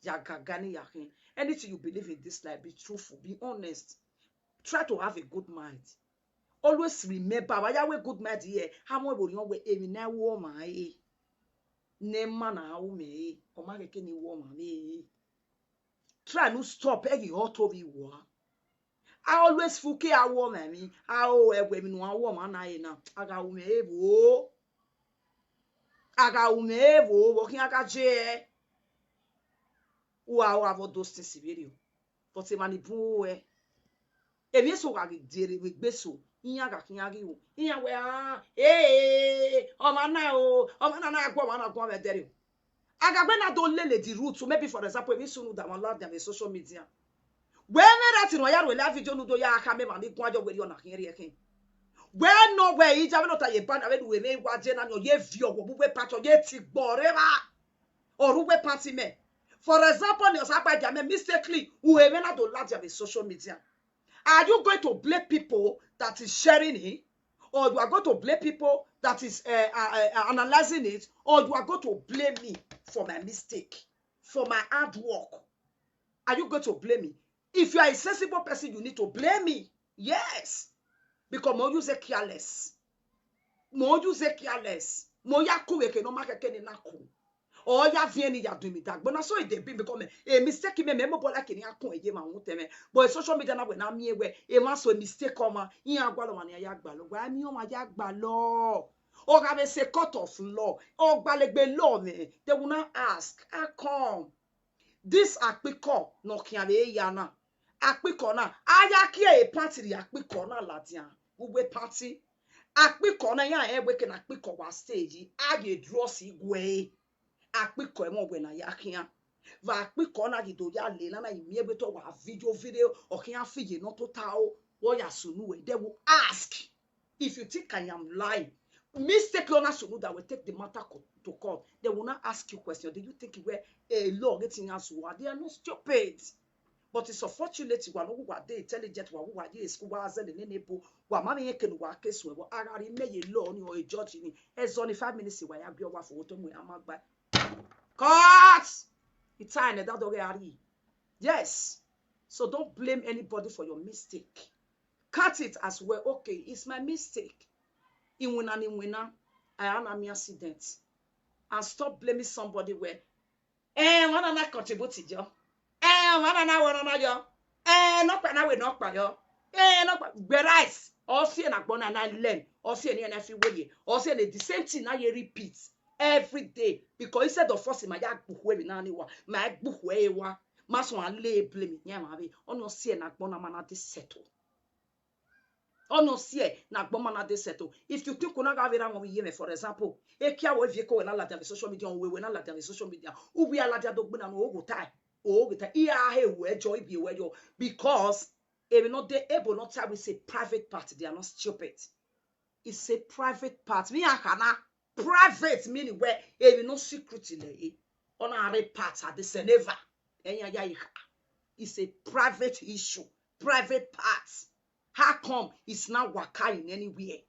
Ya gaga ne ya khin. Anything you believe in this life, be truthful, be honest. Try to have a good mind. Always remember, vbe a ya wẹ good mind ye, a mu ẹvbo orhiọn wẹ emwi ne a ru ọmwa ẹre, ne ma na ru mwẹ ẹre, ọ ma khẹke ne I ru ọmwa mwẹ ẹre. Try ne u stop, ẹ ghi hot ovbi uwa. A always fucking a ru ọmwa emwi, a ru ẹvbo emwi ne uwa ru ọmwa na ẹre na, a gha ru mwẹ ẹre vbo. A gha ru mwẹ ẹre vbo, vbe ọ khian gha je ẹe. Uwa ru avbe those things vberriọ. But emwa ni bun ruẹ. Emwi eso gha ghi die rre vbe egbe eso, iran gha khian ghi ru. Iran wẹ, ah, eh, ọmwa na o, ọmwa na na gu ọmwa na guan vbe ẹdẹrriọ. A gha wẹ na do lele the root, maybe for example, emwi sunu da mwa ladian vbe social media. Wẹ mwẹ right ne uwa ya ru live video ne u do ya khama emwa ni guan yọ wẹ rhie ọna khian rhie ẹkhin. Wẹ nọ wẹ ija vbene ọ ta ye ba na vbene u mwẹ wa je na ni ọ ye viọ wọ vbe uwu part, ọ ye ti gbe ọre evba. Ọ rre uwu part mẹ. For example, ne Osanobua gia mẹ mistakenly, u mwẹ na do ladian vbe social media. Are you going to blame people that is sharing it? Or you are going to blame people that is, uh, uh, uh, analyzing it? Or you are going to blame me for my mistake, for my hard work? Are you going to blame me? If you are a sensible person, you need to blame me. Yes. Because mo use careless. Mo use careless. Mo ya ku vbe eke ne ọ ma khẹke ne na ku. Ọ ya viẹn ni ya do emwi dagbo. Na so e dey be because mẹ, a mistake mẹ, mẹ mobọ like ne a kun ye ma won tẹ mẹ. But social media na wẹ na miẹn wẹ, emwa so mistake ọmwa, iran gualọ ọmwa ne iran ya gbalọ. Wa miẹn ọmwa ya gbalọ. Ọ gha vbe sẹ court of law. Ọ gbalegbe law mwẹ. They will now ask, how come? This akpikọ ne ọ khian vbe ya na. Akpikọ na, a ya kie e pant rhie akpikọ na ladian. Uwe pant. Akpikọ na, iran rẹn wẹ eke ne akpikọ wa stay yi, a ye drọsi guẹ ẹre. Akpikọ ẹmwẹ wẹ na ya khian. Vbe akpikọ na ghi do ya le na, na i miẹn wẹ te ọ wa video video, ọ khian fi ye ne ọ tota o, vbe ọ ya sunu wẹ, they will ask. If you think I am lying, mistake, you na sunu that will take the matter co-, to court. They will not ask you question. Do you think wẹ a law get in as well? They are not stupid. But it's unfortunate, wa no wa dey intelligent, wa wa ye school, wa zẹlẹ nene ebo, wa ma vbe yen kene wa ke suẹn, wa a gha rhie mẹ ye law ni, or a judge ni. Ẹzọ ni five minutes wa ya gbe wa fo to mu a ma gba. Cut! It's time that dog are. Yes. So don't blame anybody for your mistake. Cut it as well. Okay, it's my mistake. Iwinna ni iwinna, I had an accident. And stop blaming somebody where, eh, one another contribute yọ. Eh, one another, one another yọ. Eh, nọkpa na wẹ nọkpa yọ. Eh, nọkpa, whereas, ọ si ena agbọn na na learn, ọ si ena fi wẹ ye, ọ si ena the same thing na ye repeat every day. Because instead of us, ma ya gbuhu emwi na ni wa, ma gbuhu ẹre wa, ma sọ a le blame yan ma vbe, ọni ọ si ena agbọn na ma na dey settle. Ọnii ọ siẹ ne agbọn ma na de settle. If you think u na gha vbe ra wọn vbe iye mwẹ, for example, ekia wẹ viẹ ko wẹ na ladian vbe social media, uwẹ wẹ na ladian vbe social media, uwẹ a ladian do gbe na nu, o gho tae, o gho tae, I a he wẹ yọ, I biẹ wẹ yọ, because emwi ne ọ de ebo ne ọ tae, we say private part, they are not stupid. It's a private part. Vbe iran kha na private meaning wẹ emwi ne ọ secret lẹ e, ọ na rre part a de sẹ neva. Ẹyan ya i kha. It's a private issue, private part. How come it's not waka in anywhere?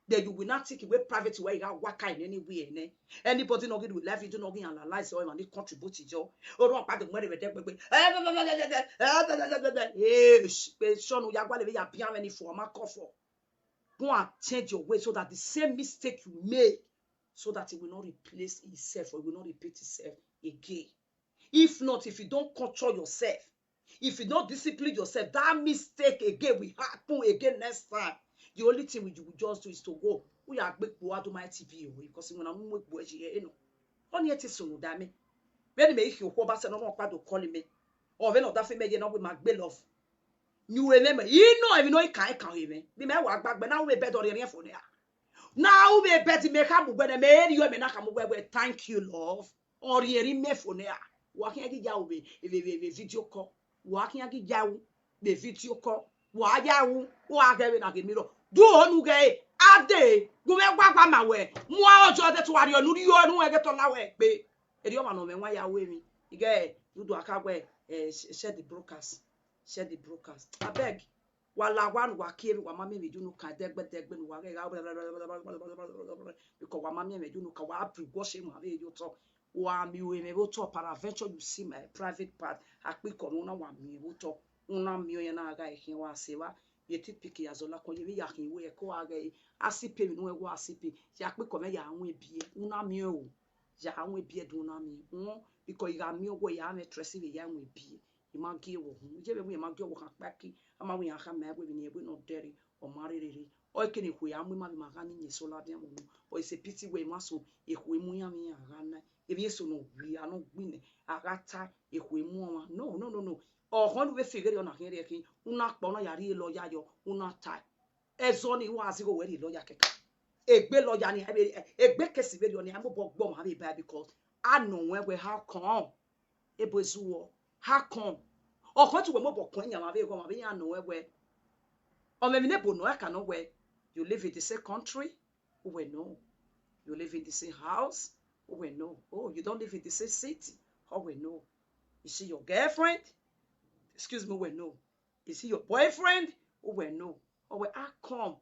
Then you will not think wẹ private wẹ I gha waka in anywhere nẹ. Anybody nọ ghi do live video nọ ghi analyze or emwa ni contribute yọ. Orhunmwu ọkpa do mu ẹre vbe ẹdẹgbẹgbe. Eh, pe sure ne u ya gualọ vbe ya bian mwẹ ni fo, ọ ma kọ fo. Go and change your way so that the same mistake you made, so that it will not replace itself or it will not repeat itself again. If not, if you don't control yourself, if you don't discipline yourself, that mistake again will happen again next time. The only thing you will just do is to go. We are big boy, do my T V, because when I'm with boy, you know. Only it is so that me. Vbene mẹ i khian okhuo ọba sẹ ne ọ rhọkpa do call mẹ. Ọ vbene ọ dafe mẹ ye ne ọ wẹ ma gbe love. Ne u mwẹ, I nọ emwi ne ọ i kan kan mwẹ. Vbe mẹ wa gba gbe na u vbe bed ọrriẹrriẹn fo nẹ a. Na u vbe bed mẹ khama uwẹ nẹ, mẹ rhie mẹ na khama uwẹ wẹ, "Thank you, love." Ọrriẹrriẹn mẹ fo nẹ a. Wa khian ghi ya ru vbe, vbe, vbe, vbe video call. Wa khian ghi ya ru vbe video call. Wa ya ru, wa ghẹ vbe na ghe mirror. Du onu ghẹ, a de, gu mwẹ gua gua ma wẹ. Mu aro jọ de tu wa rhie ọnu rhie ọnu ẹghẹ tọ la wẹ gbe. Erriọ ọmwa ne ọ mwẹ wan ya ru emwi. I ghẹ, du do a ka wẹ, eh, share the broadcast. Share the broadcast. Abeg, wa la owa ne uwa kie emwi, wa ma miẹn emwi ye unu kan dẹgbẹdẹgbe ne uwa ghẹ gha, because wa ma miẹn emwi ye unu kan, wa bri wọ ọse emwa vbe ye otọ. Wa miẹn emwi vbe otọ, peradventure you see my private part, akpikọ mwẹ, u na wa miẹn vbe otọ, u na miẹn ọnrẹn na gha khian wa sẹ evba, ye toothpick ya zọ lakọ, ye vbe ya khian iwe ẹko gha ghẹ, a sipe emwi ne u wẹ wa sipe, ya akpikọ mwẹ ya wan ebiẹ, u na miẹn o, ya wan ebiẹ do u na miẹn, because I gha miẹn wẹ ya mwẹ trust vbe ya wan ebiẹ. I ma gie wọ hun, iye vbe wẹ I ma gie ọvbokhan kpaki, a ma wẹ iran khama ẹvbo emwi ne ẹvbo ne ọ dẹrre, ọ ma rherere. Ọ i kene ekhue a mu ima vbe ima gha ni yin eso ladian vbe unu. But it's a pity wẹ emwa so, ekhue mu iran vbe iran gha na. Emwi eso ne ọ wi, a nọ gbinẹ, a gha ta, ekhue mu ọmwa. No, no, no, no. Ọkhọn ne u vbe fi gherriọ na khian rhie khin, u na kpa, u na ya rhie lawyer yọ, u na tae. Ẹzọ ni wa zigho wẹ rhie lawyer kẹkan. Egbe lawyer ni, egbe case vberriọ ni, a mobọ gbe ọmwa vbe ba, because a nọ ruẹ wẹ, how come? Ebo ezuọ, how come? Ọkhọn tu wẹ mobọ kọn iyan vbe ẹghẹ ọmwa vbe iran nọ ruẹ wẹ. Ọ mwẹ emwi ne ebo nọ ẹka nọ wẹ, you live in the same country? Uwẹ no. You live in the same house? Uwẹ no. Oh, you don't live in the same city? Uwẹ no. Is she your girlfriend? Excuse me, uwẹ no. Is he your boyfriend? Uwẹ no. Ọ wẹ, how come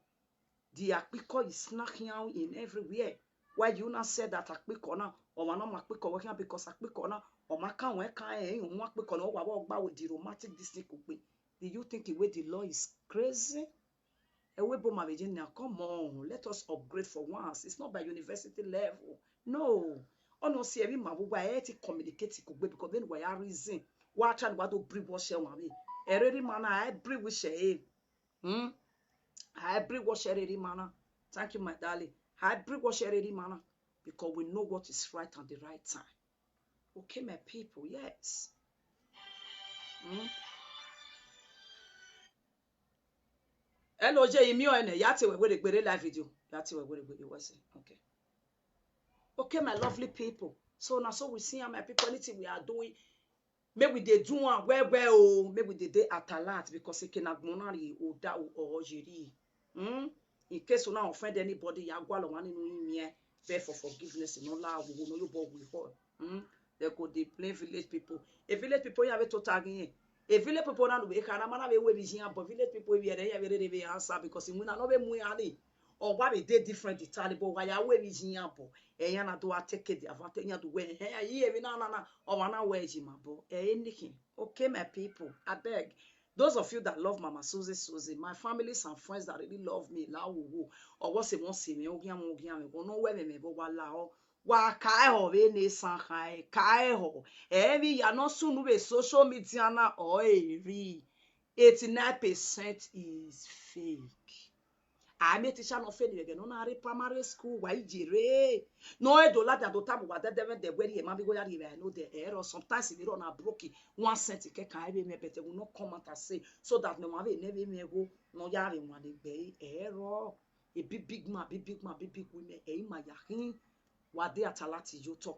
the akpikọ is snacking out in everywhere? Why you not said that akpikọ na, ọmwa ne ọ ma akpikọ wẹ khian, because akpikọ na, ọ ma kan wẹ kan ẹre, u mu akpikọ na, ọ wa vbe gba wẹ the romantic this thing kugbe. Do you think the way the law is crazy? Ẹ wẹ ebo ma vbe ye nian, come on, let us upgrade for once. It's not by university level. No. Ọnii ọ si ẹre ima vbe uwa, ẹ te communicate kugbe, because vbene uwa ya reason, wa try ne uwa do bri wọ ọse ẹmwẹ vbe. Ẹre erha ima na, I bri wẹ ọse ẹre. Hmm? I bri wẹ ọse ẹre erha ima na. Thank you, my darling. I bri wẹ ọse ẹre erha ima na, because we know what is right at the right time. Okay, my people, yes. Hmm? Hello, Jay, imi ọ nẹ, ya te wẹ were gbere live video. Ya te wẹ were gbere wẹ se. Okay. Okay, my lovely people. So now, so we see how my people, anything we are doing, make we dey do am well, well, oh, make we dey dey at alert, because eke ne agbọn na rhie, oda ọ ye rhie. Hmm? In case una offend anybody, ya gualọ ọmwa ni ne u rinmwian, beg for forgiveness, ne ọ la wowo, ne ọ ye obọ wu ihọ. Hmm? They go dey blame village people. E village people ya vbe tota ghi yen. E village people na nu vbe kha na, ma na vbe ru emwi ye iran, but village people vbe ẹre ya vbe rere vbe answer, because iwinna ne ọ vbe mu iran ni, ọ wa vbe dey different entirely, but wa ya ru emwi ye iran, but ẹyan na do a take the advantage, iran do wẹ, "Ẹhẹn, I emwi na na na, ọmwa na wẹ yi ma bọ." Ẹ anything. Okay, my people, abeg, those of you that love Mama Suzy Suzy, my families and friends that really love me, la wowo, ọ wẹ ọse mwẹ ọse mwẹ, ogiamwẹ ogiamwẹ, wẹ ne ọ wẹ ẹmwẹ mwẹ vbe wa la ọ, wa ka ẹhọ vbene esan khan, ka ẹhọ. Emwi ya ne ọ sunu vbe social media na, ọ e rri. Eighty-nine percent is fake. A miẹn teacher ne ọ feni vbe ẹghẹ ne ọ na rre primary school, wa i ye rre. Ne ọ do ladian do tama uwa dẹdẹ vbe ẹdẹ wẹ rhie emwa vbe igho ya rhie vbe ẹre nodẹ, ẹrọ sometimes vbe erha na broke one cent kẹkan ẹre vbe mwẹ, but ẹvbo ne ọ come out say so that ne ọmwa vbe nẹ vbe mwẹ igho ne ọ ya vbe wan egbe ẹre, ẹrọ. A big, big man, big, big man, big, big women, ẹ i ma ya khin, wa de atalati ye otọ.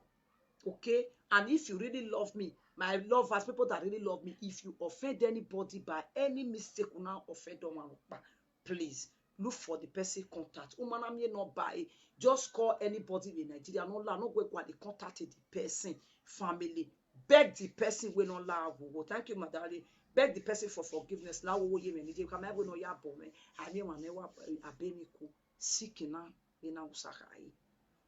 Okay? And if you really love me, my lovers, people that really love me, if you offend anybody by any mistake, una offend ọmwa ọkpa, please look for the person contact. Uma na miẹn number ẹre, just call anybody in Nigeria, no la, no go gualọ contact the person, family. Beg the person wey no la wowo. Thank you, my darling. Beg the person for forgiveness. Na wowo ye mwẹ ni je ka ma ẹvbo ne ọ ya bọ mwẹ. A miẹn ọmwa ne wa abe mi ku. Sick na, vbe na usa kha re.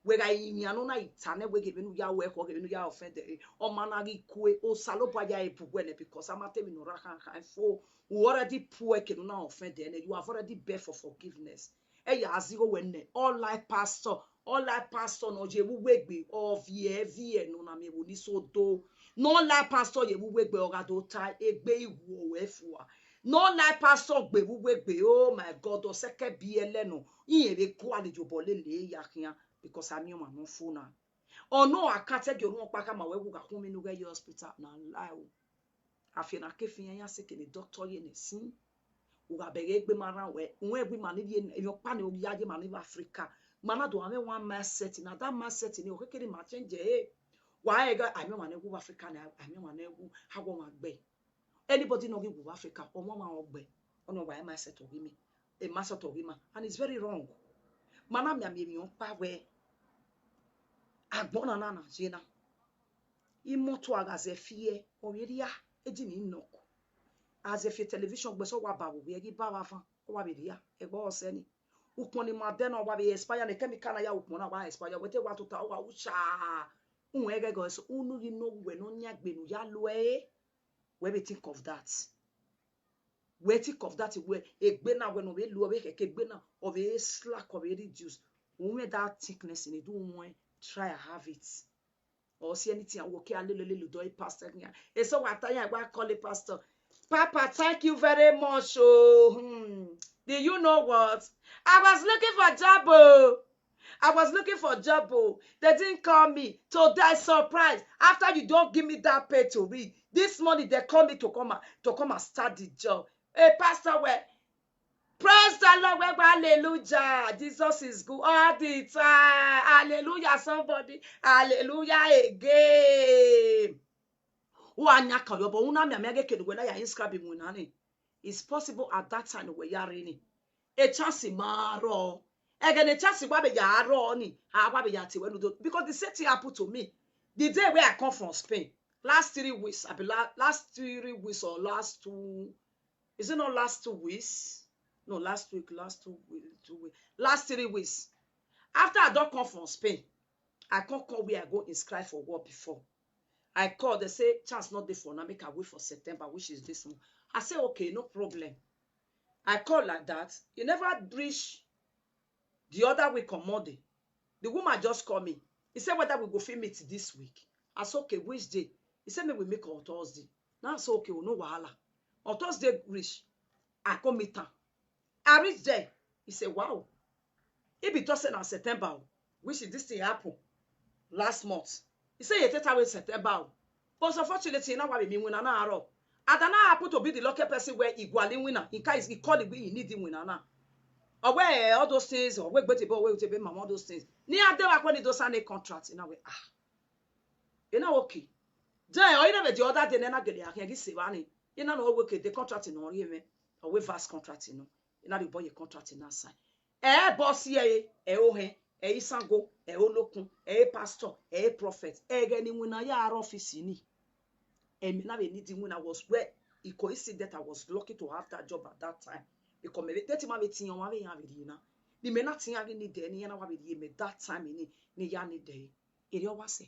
Wẹ gha rinmwian ne ọ na ta nẹ wẹ ghe vbene u ya ru ẹkhọ, ghe vbene u ya offend ẹre. Ọmwa na ghi kue, Osanobua ya re bu wẹ nẹ, because a ma te emwi ne ọ rre akhan khan fo. U already pu ẹre ke ne u na offend ẹre nẹ, you have already beg for forgiveness. Ẹ ya zigho wẹ nẹ, ọ la pastor, ọ la pastor ne ọ ye vbe uwu egbe, ọ viẹ viẹ ne ọ na miẹn vbe onisodo. Ne ọ la pastor ye vbe uwu egbe, ọ gha do ta egbe igho ruẹ fua. Ne ọ la pastor gbe vbe uwu egbe, oh my God, ọ sẹkẹ biẹ lẹ nọ, irẹn vbe gualọ iyobọ lele ya khian, because a miẹn ọmwa ne ọ fo na. Ọ nọ a kan te gie orhunmwu ọkpa khama wẹ, u gha khun emwi ne u ghẹ ye hospital na la o. Afian na ke fi iran ya seke ne doctor ye ne sin. U gha bẹghe egbe ma rran wẹ, uwẹ ẹvbo ima ni rhie emwi ọkpa ni ya ye ma ni vbe Africa. Ma na do mwẹ one mindset na, that mindset ni, ọ kekere ma change ẹre. Wa rẹn gha, a miẹn ọmwa ne wu vbe Africa na, a miẹn ọmwa ne wu, a wẹ ọmwa gbe. Anybody ne ọ ghi wu vbe Africa, ọ mwẹ ọmwa ọgbe, ọ nọ wa mindset ọ ghi mẹ, mindset ọ ghi ma, and it's very wrong. Ma na mianmian emwi ọkpa wẹ agbọn na na na ye na. Imoto a gha zẹ fi ẹe, ọ vbe rhia, edin ni knock. A zẹ fi television gbe sẹ, ọ wa ba vbe ovbi ẹre ghi ba vbe avan, ọ wa vbe rhia, ẹgbẹe ọ sẹ ni. Ukpọn ni ma dẹ na, ọ wa vbe expire, ne chemical na ya ukpọn na wa expire, wẹ te wa tota, ọ wa ru sha. Uwẹ ghẹghẹ ọse, unu ghi ne uwẹ ne ọ yan egbe ne u ya lo ẹre. Wẹ vbe think of that. Wẹ think of that, wẹ egbe na wẹ ne ọ vbe lo, ọ vbe khẹke egbe na, ọ vbe slack, ọ vbe reduce. U mwẹ that thickness ni, do wẹ try have it. Or see anything, I will care lele lele do a pastor here. Eso wa ta ya wa call a pastor. Papa, thank you very much. Oh, hmm. Do you know what? I was looking for job. Oh. I was looking for job. Oh. They didn't call me. Today, surprise. After you don't give me that pay to read, this morning they call me to come and, to come and start the job. Hey, pastor, where? Praise the Lord, wẹ gba hallelujah. Jesus is good all the time. Hallelujah, somebody. Hallelujah again. U a yan kan yọ, but u na mianmian ghe kene wẹ na ya inscribe iwinna ni. It's possible at that time wẹ ya rre ni. A chance ma rrọọ. Ẹghẹ ne a chance wa vbe ya rrọọ ni, a wa vbe ya tie wẹ nudo. Because the same thing happened to me the day where I come from Spain. Last three weeks, I be la, last three weeks or last two, is it not last two weeks? No, last week, last two weeks, two weeks, last three weeks. After I don't come from Spain, I can't come where I go inscribe for work before. I call, they say chance not there for now, make I wait for September, which is this month. I say, okay, no problem. I call like that. It never reach the other week on Monday. The woman just call me. He said whether we go fit meet this week. I said, okay, which day? He said, maybe we make on Thursday. Now I said, okay, well, no wahala. On Thursday reach, I come meet am. I reach there. He said, wow. He be talk say na September, which is this thing happen last month. He said, you take away September. But unfortunately, now what we mean when I know. And then I happen to be the lucky person where he go and win. He can, he call it, he need the winner now. Or where all those things, or where but all those things. Ni ade wa kwani do sign a contract in a way. Ah. You know, okay. Then, or you know, the other day, then I get the, I can give Sevani. You know, okay, the contract in Oriye, or we vast contract, you know. You know, the boy, your contract in that sign. Ẹ boss ẹre, ẹ ohẹn, ẹ isango, ẹ olokun, ẹ pastor, ẹ prophet. Ẹghẹ ne iwinna ya rre office ni. Ẹmwẹ na vbe need iwinna was where it coincident I was lucky to have that job at that time. Because mẹ vbe tete ma vbe tiyan ọmwa vbe yan vbe rhie na. Ni mẹ na tiyan ghi need ẹre, ni iran na wa vbe rhie mẹ that time ni, ni ya need ẹre. Erriọ wa sẹ.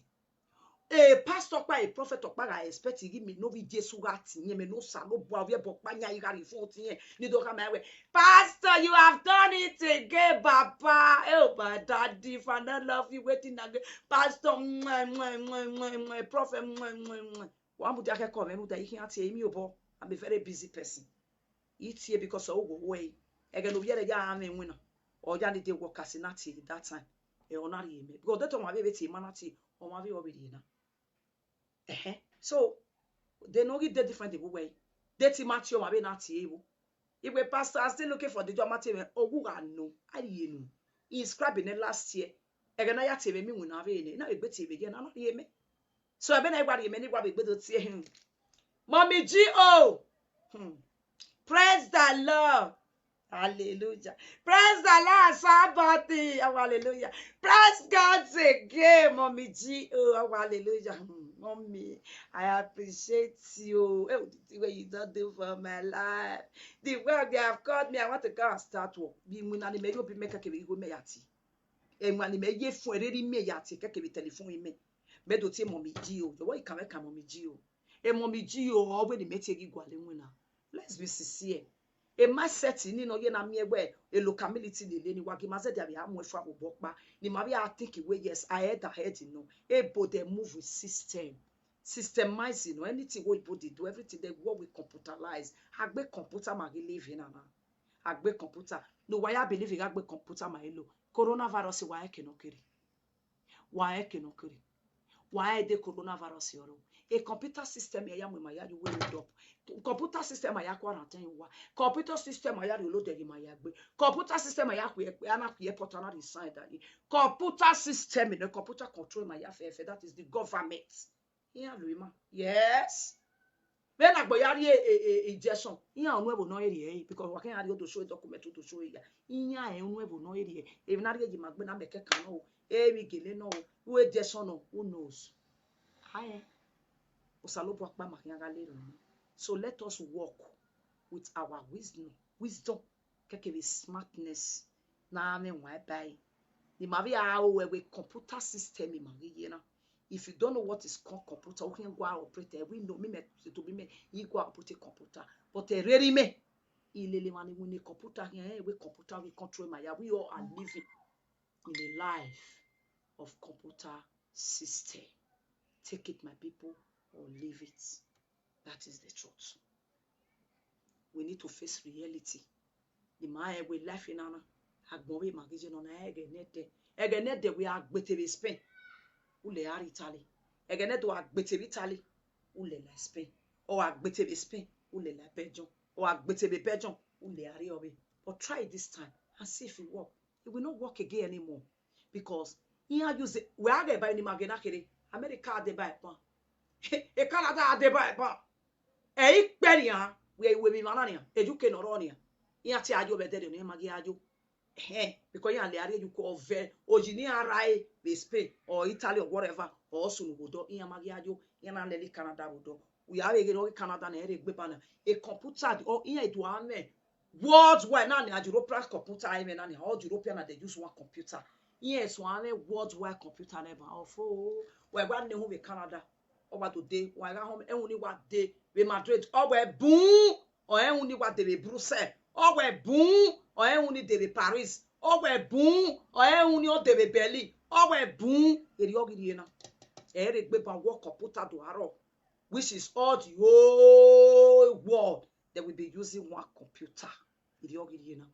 E pastor ọkpa, e prophet ọkpa gha expect ghi mẹ ne ovbi Jesu gha tiyan, mẹ ne Osanobua ovbi ẹbọ ọkpa yan, I gha rhie phone tiyan, ni do khama wẹ, Pastor, you have done it again, Papa. Oh, my daddy, if I not love you, wetin again? Pastor, mwah, mwah, mwah, mwah, mwah, prophet, mwah, mwah, mwah. Wa mudia khẹke mwẹ, rhunmwuda I khian tie imi obọ. I'm a very busy person. I tie because ọ wo wẹ. Ẹghẹ ne ovbi ẹre ya mwẹ winna. Ọ ya ni de workers na tie that time. Ẹ, ọ na rhie mẹ. Because de te ọmwa vbe vbe tie ma na tie, ọmwa vbe ọ vbe rhie na. Ẹhẹn. So, de ne ọ ghi dey different vbe uwẹ. De te ima tie ọmwa vbe na tie vbo. Iwe pastor, I'm still looking for the job, ma tie mwẹ, ọ wu gha nọ, a rhie nu. I inscribe nẹ last year. Ẹghẹ ne a ya tie mwẹ, mi winna vbe nẹ, na vbe gbe tie vbe ye na, na rhie mẹ. So, ẹbe na I wa rhie mẹ, ne I wa vbe gbe do tie, hmm. Mommy G O. Hmm. Praise the Lord. Hallelujah. Praise the Lord, somebody. Oh, hallelujah. Praise God again, Mommy G O. Oh, hallelujah. Hmm, Mommy, I appreciate you. Eh, the way you don't do for my life. The way they have called me, I want to go and start work. Bi mwẹ na ni mẹ yo bi mẹ kẹkẹ vbe igho mẹ ya tie. Emwa ni mẹ ye fun ẹre rhie mẹ ya tie kẹkẹ vbe telephone mẹ. Mẹ do tie Mommy G O. Yọ wẹ I kan mwẹ kan Mommy G O. E Mommy G O, ọ wẹ ne mẹ tie ghi gualọ winna. Let's be sincere. E mindset ni nọ ye na miẹn wẹ e locality lele ni wa gi ma zẹdẹ avbe a mu ẹfua vbe obọ ọkpa. Ni ma vbe a think wẹ yes, ahead ahead nọ. Ebo dem move with system. Systemizing, no, anything wey oyibo dey do, everything dem work with computerize. Agbe computer ma ghi live na na. Agbe computer. Ne uwa ya believe gha gbe computer ma i lo. Coronavirus wa ẹke nọ kere. Wa ẹke nọ kere. Wa ẹde coronavirus ọrọ. E computer system ya ya mu ma ya ye uwu hold up. Computer system a ya quarantine uwa. Computer system a ya rhie olodẹ ghi ma ya gbe. Computer system a ya khui ẹkpẹ, a na khui airport, a na rhie sign da ye. Computer system, ne computer control ma ya fẹfẹ, that is the government. Iran lo ima. Yes. Vbene agbọn ya rhie e, e, e, injection, iran unu ẹvbo nọ rhie ẹre, because wa khian rhie odo show document, odo show ya. Iran unu ẹvbo nọ rhie, emwi na rhie ye ima gbe na mẹ kẹkan nọ o, emwi gele nọ o, who injection nọ, who knows? Aye, Osanobua ọkpa ma khian gha le erhunmwu. So let us walk with our wisdom, wisdom, kẹkẹ vbe smartness, na mwẹ wan ba ẹre. Ne ima vbe a ru ẹvbo computer system ima ghi ye na. If you don't know what is called computer, u khian gua operate, we know, me, me, to be me, I gua operate computer. But erere mẹ, I lele emwa ni winna computer khian, eh, wẹ computer we control ma ya. We all are living in a life of computer system. Take it, my people, or leave it. That is the truth. We need to face reality. Ne ima rẹn wẹ life na na, agbọn vbe ima ghi ye nọ na, ẹghẹ ne ẹdẹ, ẹghẹ ne ẹdẹ wẹ a gbe te vbe Spain, u lẹ a rrie Italy. Ẹghẹ ne ẹdẹ wa gbe te vbe Italy, u lẹ la Spain. Ọ wa gbe te vbe Spain, u lẹ la Belgium. Ọ wa gbe te vbe Belgium, u lẹ a rrie ọvbe. But try it this time and see if it work. It will not work again anymore. Because iran use, wẹ a ghẹ ba ni ma ghe na kherhe, America a deba ẹban. E Canada a deba ẹban. Ẹ i kpẹ nian, wẹ i wẹ emwi mwa na nian, e U K ne ọ rrọọ nian. Iran tie a yo vbe ẹdẹrriọ ne iran ma ghi a yo. Ẹhẹn, because iran lẹ a rrie U K ọvẹ, oyi ne iran rrae vbe Spain, or Italy, or whatever, or sunu vbe odọ, iran ma ghi a yo, iran na lele Canada vbe odọ. Wẹ a vbe ghe ne ọ ghi Canada ne ẹ rre egbe ba na. E computer, ọ, iran do a mwẹ worldwide na nia, European computer, aimẹ na nia, all European na dey use one computer. Iran suẹn a mwẹ worldwide computer nẹ ba, ọfo, wẹ gha na ehun vbe Canada, ọ wa do de, wa gha họn ẹhun ni wa de vbe Madrid, ọ wẹ bun, ọ ẹhun ni wa de vbe Brussels, ọ wẹ bun, ọ ẹhun ni de vbe Paris, ọ wẹ bun, ọ ẹhun ni ọ de vbe Berlin, ọ wẹ bun, erriọ ghi rhie na. Ẹ i rre egbe ba wẹ computer do arrọọ, which is all the whole world, they will be using one computer. Erriọ ghi rhie na.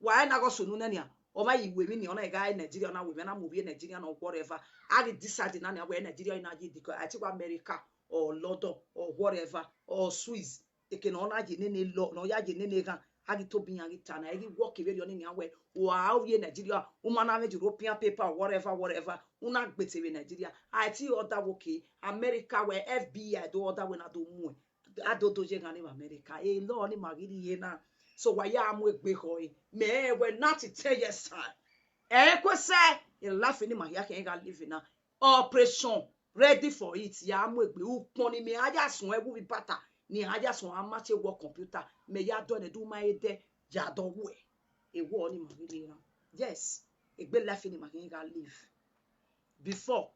Wa ẹna ghe sunu nẹ nian, ọ ma ye wẹ emwi ni, ọ na gha Nigeria, ọ na wẹ emwi, a na mu ovbi Nigeria na, or whatever. A ghi decide na nian wẹ Nigeria na ye dikọ, a i te wa America, or London, or whatever, or Swiss. Eke ne ọ na ye nene lọ, ne ọ ya ye nene ghan, a ghi tobọ iran ghi ta na, ẹ ghi work vberriọ ni nian wẹ, wa ovbi Nigeria, u ma na mwẹ European paper, or whatever, whatever, u na gbe te vbe Nigeria. A i te order wẹ okay, America wẹ F B I do order wẹ na do muẹn. A do do ye ghan ni vbe America, e law ni ma ghi rhie na. So wa ya mu egbe khọe, mẹ rẹn wẹ ninety, ten years time. Ẹ i kue sẹ, e life ni ma hia khian gha live na. Operation, ready for it, ya mu egbe, ukpọn ni mẹ a ya suẹn ẹwu vbe ibata, ne a ya suẹn a ma te wọ computer, mẹ ya dọ nẹ, do ma he dẹ, ya dọ wẹ. E wọ ni ma ghi rhie na. Yes, egbe life ni ma khian gha live. Before,